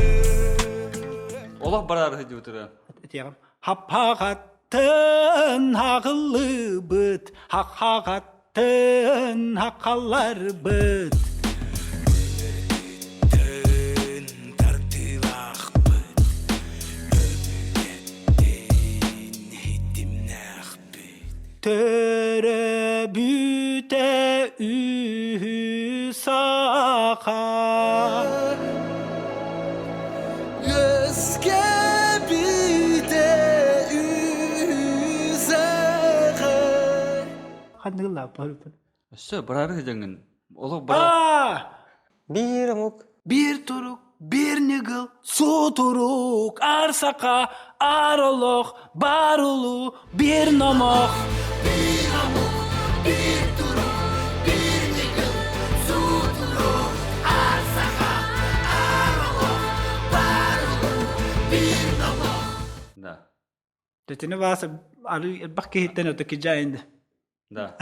Олох бараары сылдьыбыт ырыа. Этиэҕим. Хаппаҕаттан хаҕыллыбыт, хахаҕаттан хахалларбыт. Түн тардыылаахпыт, өбүгэттэн хитимнээхпит. Төрөбүтэ үһү саха. Үөскэбитэ үһү саха. Ханныгылааппын. Өссө бараары сылдьаҥҥын. Олох бара Аа! Биир омук. Биир турук, биир ньыгыл, сутурук, аар саха, аар олох, бар улуу, биир номох. Биир омук, биир турук, биир ньыгыл, сутурук, аар саха, аар олох, бар улуу, биир номох. Да. Тетини бааса ары элбэх киһиттэн өтө кижаинде. Да.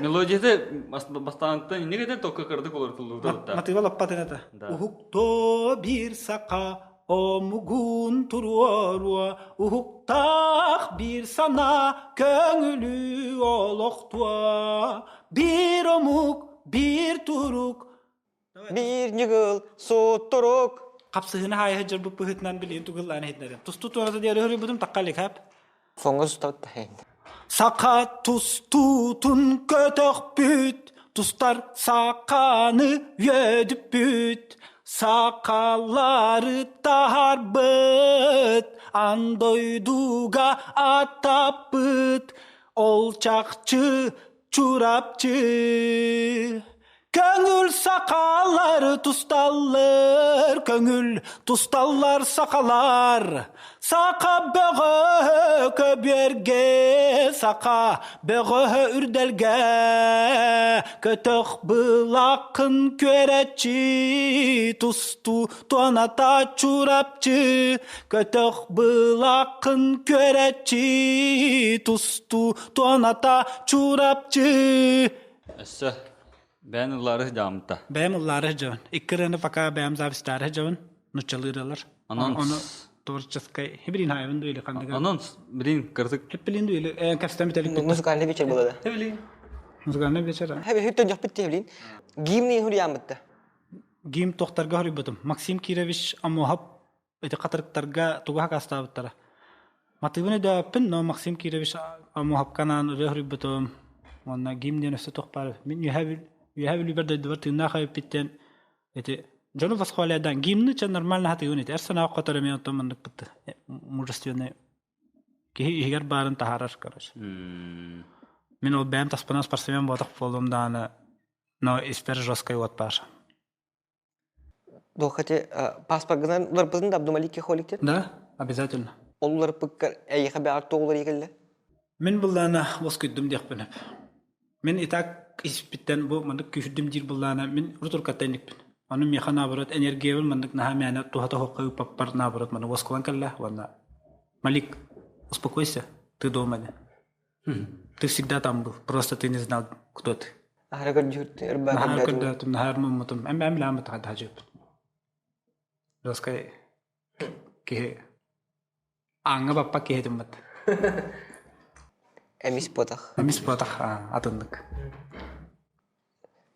Мелодията бастаантан иннигэтен только кырдык олортуллубута. Матыба лаппатын это. Да. Уһукто биир саха омугун туруоруо, уһуктаах биир санаа көҥүлү олохтуо. Биир омук, биир турук. Биир ньыгыл сутурук. Хапсыһыны хаайы дьарбыт быһыытынан билигин тугуллаан иһитинэрим. Тусту туората диэри хөрүйбүтүм таққа илик Фоҥҥа сутабыт Саха тустуутун көтөхпүт, тустар саханы үөдүппүт, сахалары таһаарбыт, аан дойдуга аттаппыт, ол чахчы Чурапчы. Көҥүл сахалар тусталлар, көҥүл тусталлар сахалар. Саха бөҕө көбүөргэ, саха бөҕө үрдэлгэ. Көтөх былааххын күөрэччи, тустуу туоната Чурапчы. Көтөх былааххын күөрэччи, тустуу туоната Чурапчы. Өссө бэйэн ыллаары дьаамта. Бэйэм ыллаары дьон. Икки ырыаны пока бэйэм записьтаары дьон. Нуччалыыралар. Анонс. Ону творческой. Хибрин хайабын дуили хандыга. Анонс, блин, кырдык. Хиппилин дуили. Кэпсэтэн бүтэлик. Музыкальный вечер было да. Блин. Музыкальный вечер. Хэби хүттэн дьохпит блин. Гимн хуриямытта. Гимн тохтарга хоруйбутум. Максим Кирович Амохап ити хатырыктарга тугу хакастаабыттара. Матыыбын өйдөөппүн, но Максим Кирович Амохапканаан ырыа хоруйбутум. Уонна гимн диэн өссө туох баар. Мин үөһэ бүлүүбэр дойдубар тыыннаах эбиппиттэн ити дьону восхваляйдаан гимны чэ нормально хатыыбын ити эр санаа хотор эмиэ оттон маннык бытты мужественный киһи иһигэр баарын таһаарар короче. Мин ол бэйэм таспынан спортсмен буотах буоллум даҕаны, но испэр жесткай уот баар. Дохати паспоргынан уларпытын да Абдумалик Кехоликтен? Да, обязательно. Ол уларпыккар эйиэхэ бэҕэр туох уларыйа Мин быллаана воскуйдум диэхпин сөп. Мин и так испиттэн бу маннык күүһүрдүм диир быллаана мин урут-уруккаттан инникпин. Ону миэхэ наоборот энергиябын маннык наһаа мээнэ туһата суохха ыыппаппар наоборот маны воскулан кэллэ уонна Малик, успокойся, ты дома не. Ты всегда там был, просто ты не знал, кто ты. Аһара көрдүүр Наһаа көрдөөтүм, наһаа муммутум. Эм эм лаамыт хадаажып. Доскай киһи ааҥҥа баппак киһитиммит. Эмис буотах. Эмис буотах атыннык.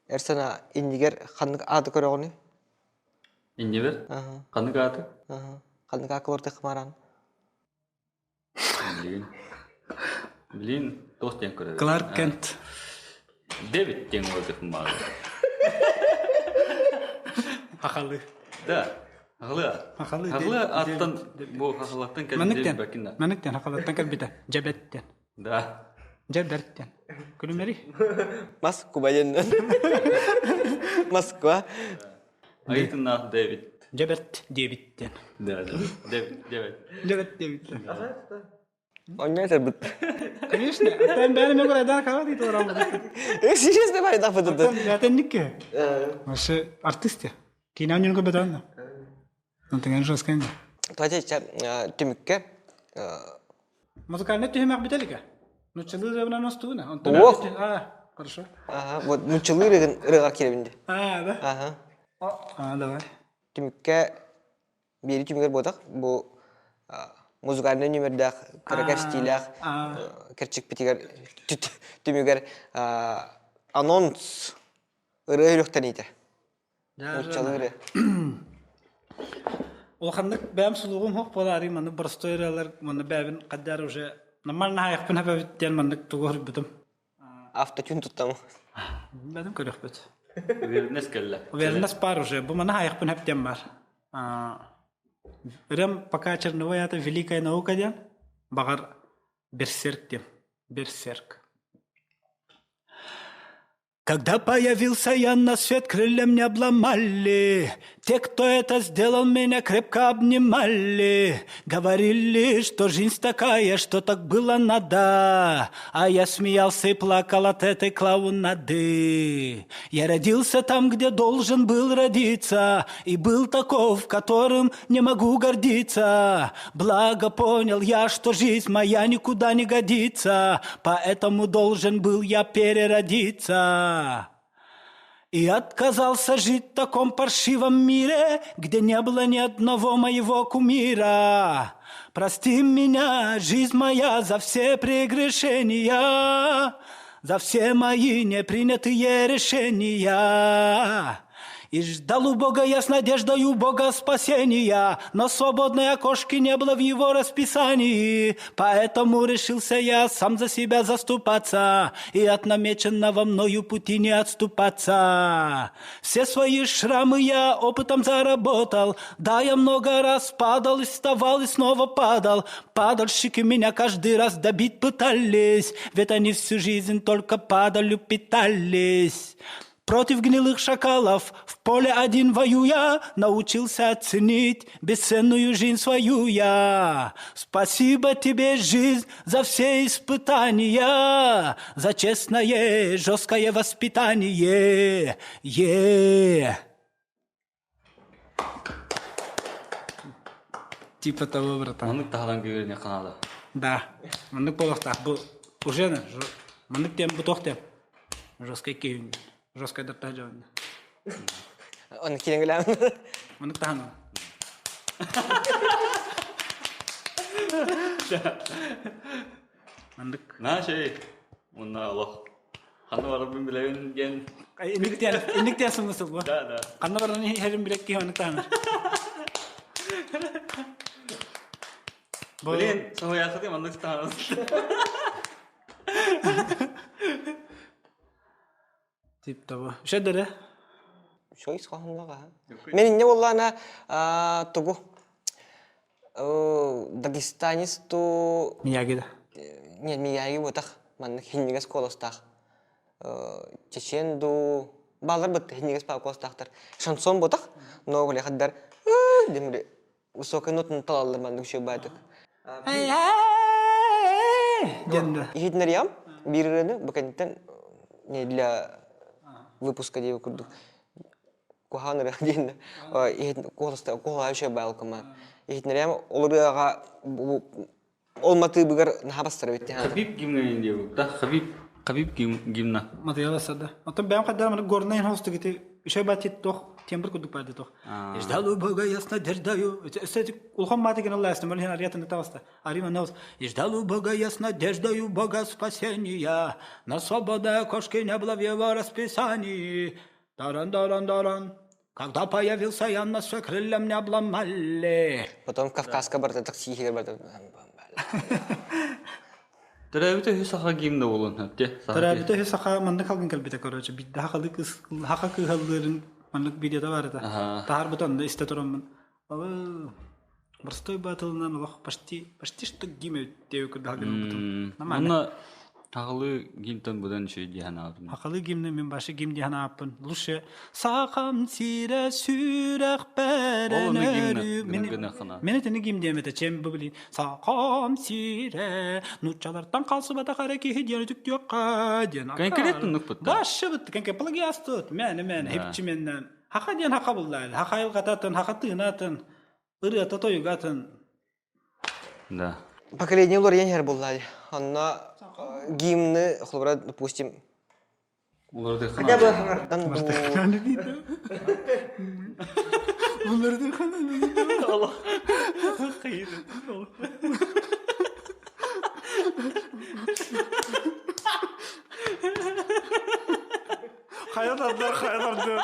Эр санаа иннигэр ханнык ааты көрөҕүнүй? Иннибэр? Ханнык ааты? Ханнык аакка олордох хымараан? Блин. Блин, туох диэн көрөбүн? Кларк Кент. Дэвид диэн олордохпун баҕар. Хахалы. Да. Хахалы. Хахалы. Хахалы аттан бу хахалаттан кэлбитэ. Маныктен. Маныктен хахалаттан кэлбитэ. Дьэбэттен. Да. Дьэ бэрт диэн. Күлүмэри. Москва диэн. Москва. Айытыннаах Дэвид. Дьэ бэрт диэбит диэн. Да, да. Дэвид. Дьэ бэрт диэбит диэн. Онньон сэрбит. Конечно, это бәрі мен көрәдән кара дейді орал. Серьезно байда фото. Ятенник ке. Вообще артист я. Кино нюнго бедан. Онтон жестко. Туача түмүккэ Музыкальный түһүмэх бүтэлигэ. Нуччалыы ырыабынан остугуна. Онтон Ох. А, хорошо. Ага, вот нуччалыы ырыгар кирэбин А, да. Ага. А, давай. Түмүккэ биэри түмүгэр буотах бу музыкальный нүмердээх кыракар стилээх кэрчикпитигэр түмүгэр анонс ырыа үрүхтэниитэ. Нууччалыы ырыа. Улаханнык бэйэм сулугум хуох буолаарый маннык боростуой ырыалар манна бэйэбин хаддаар уже нормально хаайахпын хэбэбит диэн маннык тугу хорбутум. Автотюн туттам. Бэдим көрүөхпүт. Уверенность кэллэ. Уверенность бар уже. Бу мана хаайахпын хэп диэн бар. Ырыам пока черновой это великая наука диэн. Баҕар берсерк диэн. Берсерк. Когда появился я на свет, крылья мне обломали. Те, кто это сделал, меня крепко обнимали. Говорили, что жизнь такая, что так было надо. А я смеялся и плакал от этой клоунады. Я родился там, где должен был родиться, и был таков, которым не могу гордиться. Благо понял я, что жизнь моя никуда не годится, поэтому должен был я переродиться. И отказался жить в таком паршивом мире, где не было ни одного моего кумира. Прости меня, жизнь моя, за все прегрешения, за все мои непринятые решения. И ждал у Бога я с надеждою Бога спасения, но свободной окошки не было в его расписании. Поэтому решился я сам за себя заступаться и от намеченного мною пути не отступаться. Все свои шрамы я опытом заработал, да, я много раз падал и вставал и снова падал. Падальщики меня каждый раз добить пытались, ведь они всю жизнь только падалью питались. Против гнилых шакалов в поле один воюя, научился оценить бесценную жизнь свою я. Спасибо тебе, жизнь, за все испытания, за честное, жесткое воспитание. Е. Типа того, братан. Маннык таһалан күүрүнэ канала. Да. Маннык буолуохтаах. Бу уже маннык тем бу туох тем. Жесткай киһин. Жесткай даттаһа дьон. Оны киреҥилээн. Маннык таһана. Маннык. Наша Уна олох. Ханна барабын билэбин диэн. Инник диэн инник диэн смысл бу. Да, да. Ханна баран иһэрин билек киһи маннык таһана. Блин, соһуйаахыты маннык таһана. Тип того. Шедере. Шой схохонлага. Мен инне боллана тугу Дагестанец ту Мияги да. Нет, Мияги ботах маннык хиннигес колостах. Чечен ду балар бит хиннигес па колостахтар. Шансон ботах, но гуле хаддар демри высокой нотын талаллар маннык шөй байтык. Диэн Иһитинэриям биир ырыаны бу кэнниттэн не для выпуска диэби курдук куһаҕан ырыа диэн куоласта куолаһа үчүгэй баалкыма иһитинэриям ол ырыаҕа ол матыыбыгар наһаа бастар эбит Хабиб гимна диэбит да Хабиб Хабиб гимна Материала сада. Оттон бэйэм хайдах маны горнай хостук ити үчүгэй баатит туох тембр курдук баады туох. И ждал у Бога я с надеждою. Өссө улахан мааты гына лаастым, ол иһин арыйатын таҕыста. Арыйма наус. И ждал у Бога я с надеждою Бога спасения. На свободной окошке не было в его расписании. Таран-даран-даран. Когда появился я, на все крылья мне обломали. Потом Кавказка барда такси барда. Төрөөбүтэ үһү саха гимна буолун те. Төрөөбүтэ үһү саха маннык халгын кэлбитэ короче бидде хахалы кыс хаха кыһаллыырын маннык видеода бар этэ. Таһарбыт онно истэ тураммын. Простой батылынан олох почти почти что гимн диэби курдук халгын ылбытым. Онно Сахалыы гимнтэн быдан үчүгэй дии санаабытым. Сахалыы гимни мин башы гимн дии санаабыппын. Лучше Сахам сирэ сүрэхпэр Ол ону гимн өрүү гына мин гына хана. мин итини гимн диэм этэ чем бу билин Сахам сирэ нууччалартан хаалсыбатах эрэ киһи диэн үтүктүөххэ диэн Конкрет туннукпут да. Башы бытты кэнке плагиастыт мээнэ мээнэ Да. хипчи меннен хаха диэн хаха буллаайда хаха айылҕататын хаха тыынатын ырыата тойугатын Да. Поколение уларыйан иһэр буоллаҕа дии. Онно гимны, холобура, допустим, хотя бы хаҥардан дуу. Хайа тардар, хайа тардыар.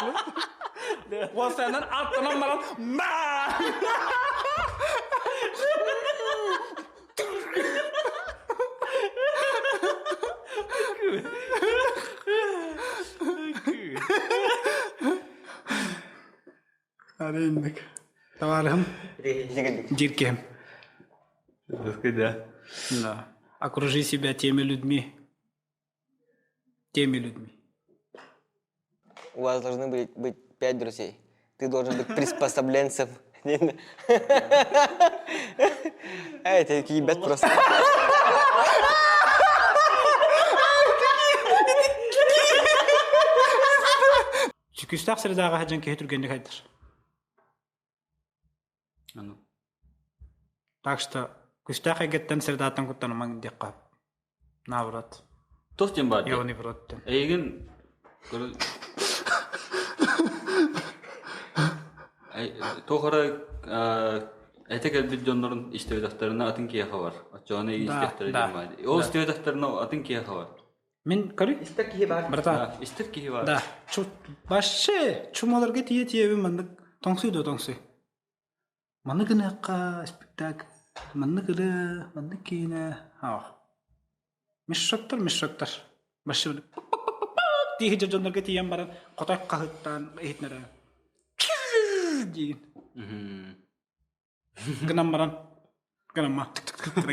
Уолсайынан аттанан баран маа! Арыйыннык. Товарыһым Диркем. Да. Да. Окружи себя теми людьми, теми людьми. У вас должны быть, быть пять друзей. Ты должен быть приспособленцем. Эй, это ебать просто. Сүкүстээх средаҕа сылдьан киһи түргэнник хайдар. Аны Так что күстээх эйгэттэн средааттан куттанымаҥ диэххэ. Наоборот. Туох диэн баар дии? Ионы брат диэн. Эйигин туох эрэ этэ кэлбит дьоннорун истибэтэхтэринэ атын киһиэхэ бар. Оччоҕуна эйигин Да, истиэхтэрэ да, диэн баар. Ол да. истибэтэхтэринэ атын киһиэхэ бар. Мин көрүй. Истэр киһи баар. Братан. Да, истэр киһи баар. Да. Чу вообще чумаларга тиийэ тиийэбин маннык тоҥсуй да тоҥсуй. Маннык гыныахха спектакль, маннык ырыа, маннык киинэ. Аах. Мешоктор, мешоктор. Вообще тииһи дьоннорго тиийэн баран хотой хаһыттаан иһитинэрэ диин. Гынан баран гынан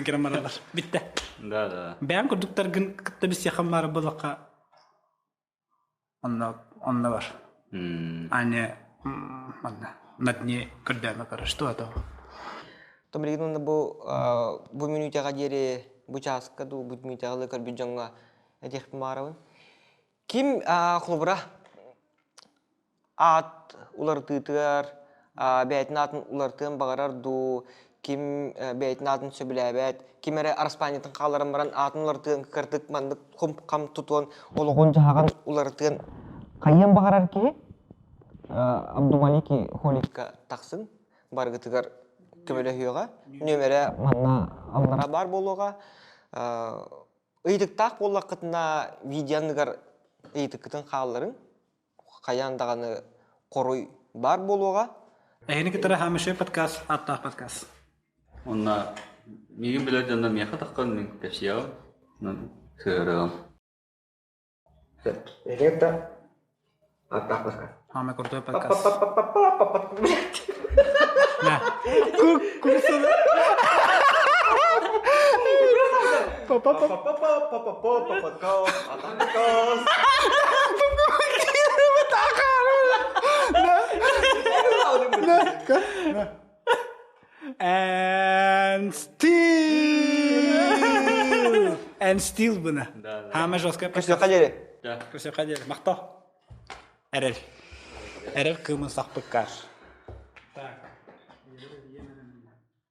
гынан баралар. Бүттэ. Да, да. Бэйэм курдуктаргын кытта билсиэххин баар буоллахха онно онно бар. Аня манна на дне көрдөмө көрө что это? Том билигин уонна бу бу мүнүүтэҕэ диэри бу чааска дуу бу мүнүүтэҕэ көрбүт дьоҥҥо этиэхпин баҕарабын. Ким холобура аат уларытыытыгар бэйэтин аатын уларытыан баҕарар дуу, ким бэйэтин аатын сөбүлээбэт, ким эрэ араспаанньатын хаалларан баран аатын уларытыан кырдык маннык хум-хам тутуон, олоҕун-дьаһаҕын уларытыан хайыан баҕарар киһи Абдумалики Холикка тахсын, барыгытыгар көмөлөһүөҕэ, нүөмэрэ манна аллара баар буолуоҕа. Ыйытыктаах буоллаххытына видеоныгар ыйытыккытын хаалларыҥ хайаан даҕаны хоруй баар буолуоҕа. Эһини кытары Хамышев подкаст, ааттаах подкаст. Онно миигин билэр дьонно миэхэ таххан мин кэпсиэҕим, сыһыарыам. Это ааттаах подкаст. Самый крутой подкаст. And still! And still бына. Хаама жестко. Көсүөххэ диэри. Көсүөххэ диэри. Махто. Эрэл. Эрэл кыымын сахпыккар. Так.